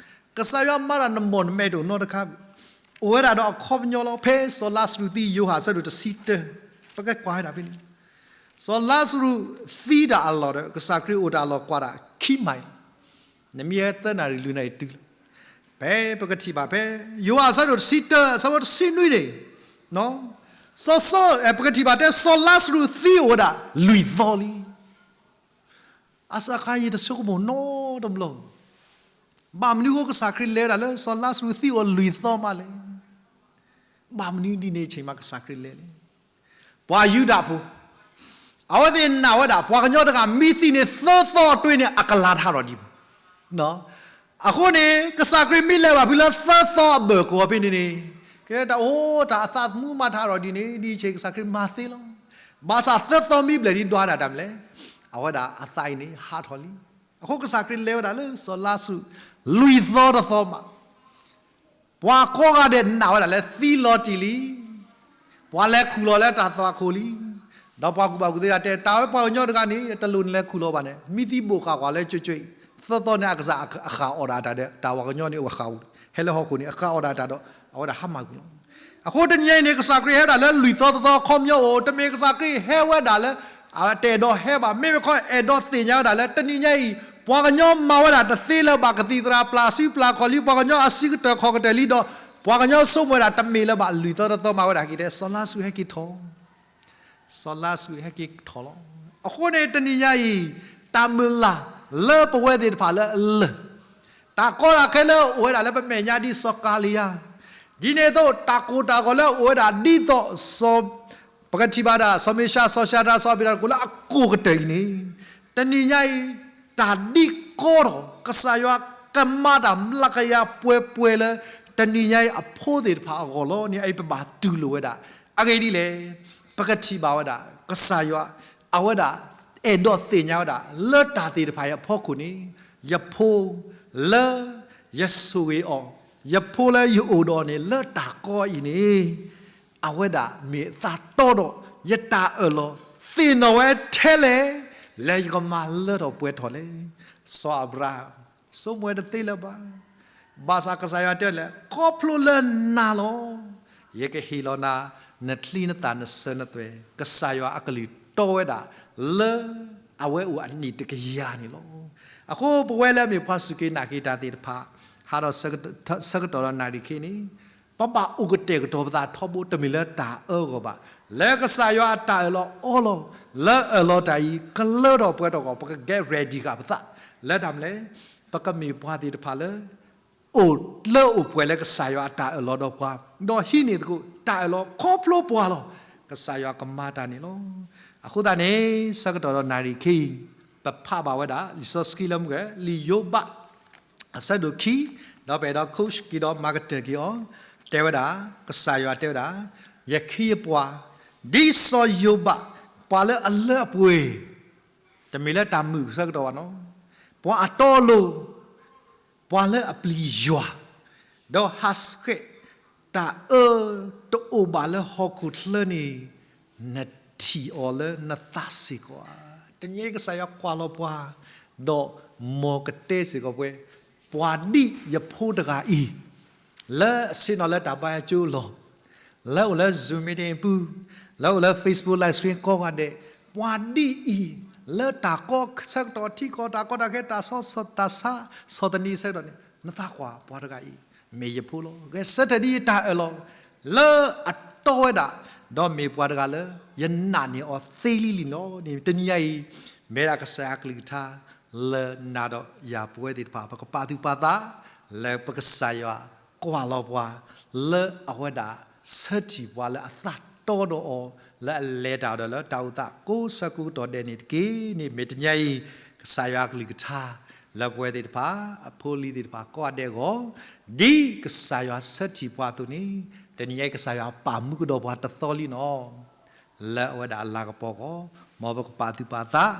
ကစၢ်ယွၤမၤတၢ်နမီၢ်နမဲတအိၣ်နီတခါ, အိၣ်ဝဲဒၣ်ဒီးအခီပညီလီၤ. ဖဲစီၤလါစရူးသံ ယိၤဟၣ်အဆၢဒိၣ်တဆံတၢ, ပကကွၢ်ဝဲဒၣ်ဖဲန့ၣ်, စီၤလါစရူးသံတၢ်အလီၢ်ဒီး ကစၢ်ခရံာ်အိၣ်တၢ်အလီၢ်ကွၢ်ဒၣ်ခံမံၤ, နမ့ၢ်ဟဲသၢနၣ်ရံၣ်လွံၢ်နၣ်ရံၣ်တုၤလီၤ. ဖဲပကထံၣ်ဘၣ်ဖဲ ယိၤဟၣ်အဆၢဒိၣ်တဆံတၢ အဆၢဖိတဆံနွံန့ၣ်, စီၤစီၤ ပကထံၣ်ဘၣ်တဲ စီၤလါစရူးသံအိၣ်ဝဲဒၣ်လွံၢ်သီလံ. အစခါယတဆိကမိၣ်နီတဘျီ, ဘၣ်မနုၤအဃိကစၢ်ခရံာ်လဲၤဝဲဒၣ်လၢစီၤလါစရူးသံအိၣ်လွံၢ်သီမးလဲၣ်. ဘၣ်မနုၤဒ်န့ၣ်အဆ့ၣ်မးကစၢ်ခရံာ်လဲၤလဲၣ်. ပှၤယူဒၤဖိ အဝဲသ့ၣ်နာ်ဝဲဒၣ် ပှၤကညီတဂၤမ့ၢ်သံန့ၣ် သၢသီအတွ့န့ၣ် အကလၤထးထီၣ်ဒံးဘၣ်. အဃိန့ၣ် ကစၢ်ခရံာ်မ့ၢ်လဲၤဘၣ်ဖဲလၢသၢသီအဘၢၣ်ကီၢ်ဖဲန့ၣ်န့ၣ်, ကဲတၢ်အိၣ်တၢ်အသးသမူမၤထးထီၣ်ဒ်န့ၣ် ဒ်အဆ့ၣ်ကစၢ်ခရံာ်မၤသ့လီၤ. ဘၣ်ဆၣ်သၢသီမံဘျဲၣ်ဒ်ဒွးဒၣ်တၢ်မနုၤလဲၣ်, အဝဲဒၣ်အသးအံၤန့ၣ်ဟးထီၣ်လံ. အဃိကစၢ်ခရံာ်လဲၤဝဲဒၣ်လၢစီၤလါစရူး လွံၢ်သီတသီမး ပှၤကိးဂၤဒဲးနာ်ဝဲဒၣ်လၢသံလီၤတံၢ်လံ. ပှၤလဲၤခူၣ်လီၤလၢတၢ်သွၣ်ခိၣ်လံ. ဒီးပှၤကူၣ်ဘၣ်ကူၣ်သ့ဒၣ်တဲ တၢ်ဝဲပှၤကညီတဂၤန့ၣ် တလိၣ်နလဲၤခူၣ်လီၤဘၣ်န့ၣ်, မ့ၢ်သံဘိၣ်ဃာ်ကွၢ်လၢကၠိကၠိအံၤ, သၢသီန့ၣ်အကစၢ်အဃၣ်အီၣ်ဒၣ်တၢ်ဒီး တၢ်ဝဲပှၤကညီန့ၣ် အဝဲဃၣ် ဟဲလၢဟီၣ်ခိၣ်န့ၣ် အဃၣ်အီၣ်ဒၣ်တၢ်ဒီး အဝဲဒၣ်ဟါမၢ်ကွံာ်လီၤ. အဃိတနံၤညါအံၤန့ၣ် ကစၢ်ခရံာ်ဟဲဝဲဒၣ်လၢလွံၢ်သီတသီ အခီပညီအိၣ်, တမ့ၢ်ကစၢ်ခရံာ်ဟဲဝဲဒၣ်လၢ အတအဲၣ်ဒိးဟဲဘၣ်, မ့မ့ၢ်ခီ အဲၣ်ဒိးသ့ၣ်ညါဝဲဒၣ်လၢတနံၤညါအံၤ ပှၤကညီမၤဝဲဒၣ်တသ့လၢၤဘၣ်, ကသံၣ်သရၣ်ပျၢ်စုပျၢ်ခီၣ်လံ, ပှၤကညီအစုကတၢၢ်ခီၣ်ကတၢၢ်လံဒီး ပှၤကညီဆိကမိၣ်ဝဲဒၣ်တမ့ၢ်လၢၤဘၣ်, လွံၢ်သီတသီမၤဝဲဒၣ်က့ၤတဲ စီၤလါစရူးဟဲက့ၤထီၣ် စီၤလါစရူးဟဲက့ၤထီၣ်လီၤ. အဃိန့ၣ်တနံၤညါအံၤ တၢ်မုၢ်လၢ်လၢပဝဲသ့ၣ်တဖၣ်လၢအလၢာ်, တၢ်ကီတၢ်ခဲလၢအအိၣ်ဝဲဒၣ်လၢပမဲာ်ညါဒ်စီၤကၤလံယၤ, ဒ်န့ၣ်အသိး တၢ်ကိၢ်တၢ်ဂီၤလၢအအိၣ်ဝဲဒၣ်ဒ်သိးစီၤ ပကထံၣ်ဘၣ်ဒၣ် စီၤမ့ၡါ စီၤၡၤဒြး စီၤအဘ့းနကိၤလၢအကိၢ်ကတၢၢ်အံၤန့ၣ်, တနံၤညါအံၤ တၢ်ဒ်ကီဒီး ကစၢ်ယွၤကမၤတၢ်မျးကယၤပှဲၤပှဲၤလၢ တနံၤညါအံၤအဖိသ့ၣ်တဖၣ်အဂီၢ်လီၤန့ၣ် အအံၤပဘၣ်တူၢ်လိာ်ဝဲဒၣ်. အဂ့ၢ်ဒ်လဲၣ်, ပကထံၣ်ဘၣ်ဝဲဒၣ် ကစၢ်ယွၤ အဝဲဒၣ်အဲၣ်ဒိးသ့ၣ်ညါဝဲဒၣ် လၢတၢ်သ့ၣ်တဖၣ်အံၤအဖီခိၣ်န့ၣ်, ယဖိလၢယဆိၣ်ဂ့ၤအီၤ, ယဖိလၢယအိၣ်ဒီးအီၤန့ၣ် လၢတၢ်ကီအံၤန့ၣ် အဝဲဒၣ်မ့ၢ်အသးတီဒီးယတၢ်အၢၣ်လီၤ, သ့ၣ်နီၣ်ဝဲထဲလဲၣ်, လၢယကမၤလၢထီၣ်ပှဲၤထီၣ်လဲၣ်. စီၤအၤဘြၤဟၣ် ဆိကမိၣ်ဝဲတသ့လၢၤဘၣ်. ဘၣ်ဆၣ်ကစၢ်ယွၤတဲလဲၣ်, ခီဖျိလၢနၤလီၤ, ယကဟ့ၣ်လီၤနၤ နချံနသၣ် နစၢၤနသွဲၣ်, ကစၢ်ယွၤအကလုၢ်တီဝဲဒၣ် လၢအဝဲအိၣ်အနံၣ်တကယၤန့ၣ်လီၤ. အဃိပဝဲလၢအမ့ၢ်ပှၤစူၢ်က့ၤနာ်က့ၤတၢ်သ့ၣ်တဖၣ်, ဟးဒီးဆၢကတီၢ်ဒီးနၣ်ရံၣ်ခဲအံၤန့ၣ်, ပဘၣ်အိၣ်ကတဲာ်ကတီၤပသးထီဘိ တမ့ၢ်လၢတၢ်အၢအဂီၢ်ဘၣ်, လၢကစၢ်ယွၤအတၢ်အၢၣ်လီၤအီလီၤ, လၢအၢၣ်လီၤတၢ်အံၤ ကလၢထီၣ်ပှဲၤထီၣ်အဂီၢ် ပက get ready ဃာ်ပသး, လၢတၢ်မနုၤလဲၣ်, ပကမ့ၢ်ပှၤသ့ၣ်တဖၣ်လၢ အိၣ်လၢအိၣ်ပှဲၤလၢကစၢ်ယွၤအတၢ်အၢၣ်လီၤဒီးပှၤ, ဒီးဟံးန့ၢ်သကိးတၢ်အၢၣ်လီၤခီဖျိပှၤလီၤ. ကစၢ်ယွၤကမၤတၢ်န့ၣ်လီၤ. အဃိသတးန့ၣ် ဆၢကတီၢ်ဒီးနၣ်ရံၣ်ခဲအံၤ ပဖးဘၣ်ဝဲဒၣ် လံာ်စီဆှံလၢမုၢ်ဂဲၤ လံာ်ယိၤဘး အဆၢဒိၣ်ခံ, ဒီးပအဲၣ်ဒိး quote က့ၤဒီးမၤကတၢၢ်က့ၤအီၤ, တဲဝဲဒၣ်, ကစၢ်ယွၤတဲဝဲဒၣ်, ယခ့ယပှၤ, ဒ်စီၤယိၤဘး, ပှၤလၢအလၢအပှဲၤ တမ့ၢ်လၢတၢ်မုာ်ဆၢကတီၢ်ဘၣ်နီၤ, ပှၤအတီအလိၤ, ပှၤလၢအပျံၤယွၤ, ဒီးဟးဆှဲးတၢ်အၢတအိၣ်ဘၣ်လၢဟီၣ်ခိၣ်ချၢန့ၣ် နထံၣ်အီၤလၢနသးစ့ၢ်ကီးဧါ. တနံၤအံၤကစၢ်ယွၤကွၢ်လီၤပှၤ, ဒီးမ်ကတဲစ့ၢ်ကီးပှၤ, ပှၤဒ်ယဖိတဂၤအံၤ လၢအဆ့ၣ်နီၤလၢတၢ်ဘါယွၤကၠိအလီၢ်, လၢအိၣ်လၢ Zoom meeting အပူၤ, လၢအိၣ်လၢ Facebook live stream ကိးဂၤဒဲး, ပှၤဒ်အံၤ, လၢတၢ်ကီဆၢကတီၢ်ထံကီၢ် တၢ်ကီတၢ်ခဲ တၢ်ဆီဆီၣ်တၢ်ဆါ ဆီၣ်သနံးဆၢကတီၢ်န့ၣ် နသးကွၢ်ပှၤတဂၤအံၤ မ့ၢ်ယဖိလီၤ. ဂဲၤဆၢထၢၣ်ဒ်ယတၢ်အၢၣ်လီၤ လၢအတီဝဲဒၣ်, ဒီးမ့ၢ်ပှၤတဂၤလၢ ယနာ်န့ၢ်အီၤသ့လံလံလီၤန့ၣ် တနံၤညါအံၤ မ့ၢ်ဒၣ်ကစၢ်ယွၤကလုၢ်ကထါ လၢနၤဒီးယၤပဝဲသ့ၣ်တဖၣ် ပကပာ်သူၣ်ပာ်သး လၢပကစၢ်ယွၤကွၢ်လီၤပှၤ လၢအဝဲဒၣ်ဆၢထံၣ်ပှၤလၢအသးတီဒီးအီၤ လၢအလဲၤတၢ်ဒီးလၢတၢ်အိၣ်သးကိးဆၢကိးကတီၢ်ဒဲးန့ၣ်တက့ၢ်န့ၣ် မ့ၢ်တနံၤညါအံၤ ကစၢ်ယွၤကလုၢ်ကထါ လၢပဝဲသ့ၣ်တဖၣ် အဖိအလံၤသ့ၣ်တဖၣ်ကိးဂၤဒဲးအဂီၢ် ဒ်ကစၢ်ယွၤဆၢထံၣ်ပှၤအသိးန့ၣ် တနံၤညါအံၤကစၢ်ယွၤပာ်မူကဒီးပှၤတသီလံနီၤ. လၢအဝဲဒၣ်အလၤကပီၤအဂီၢ်, မ်ပကပာ်သူၣ်ပာ်သး,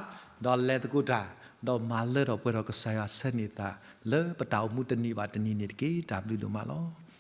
ဒီးလဲၤသကိးတၢ်, ဒီးမၤလၢထီၣ်ပှဲၤထီၣ်ကစၢ်ယွၤဆၢန့ၢ်သး လၢပတၢ်အိၣ်မူတနံၤဘၣ်တနံၤန့ၣ်တက့ၢ်. တၢ်ဘျုးဒိၣ်မးလီၤ.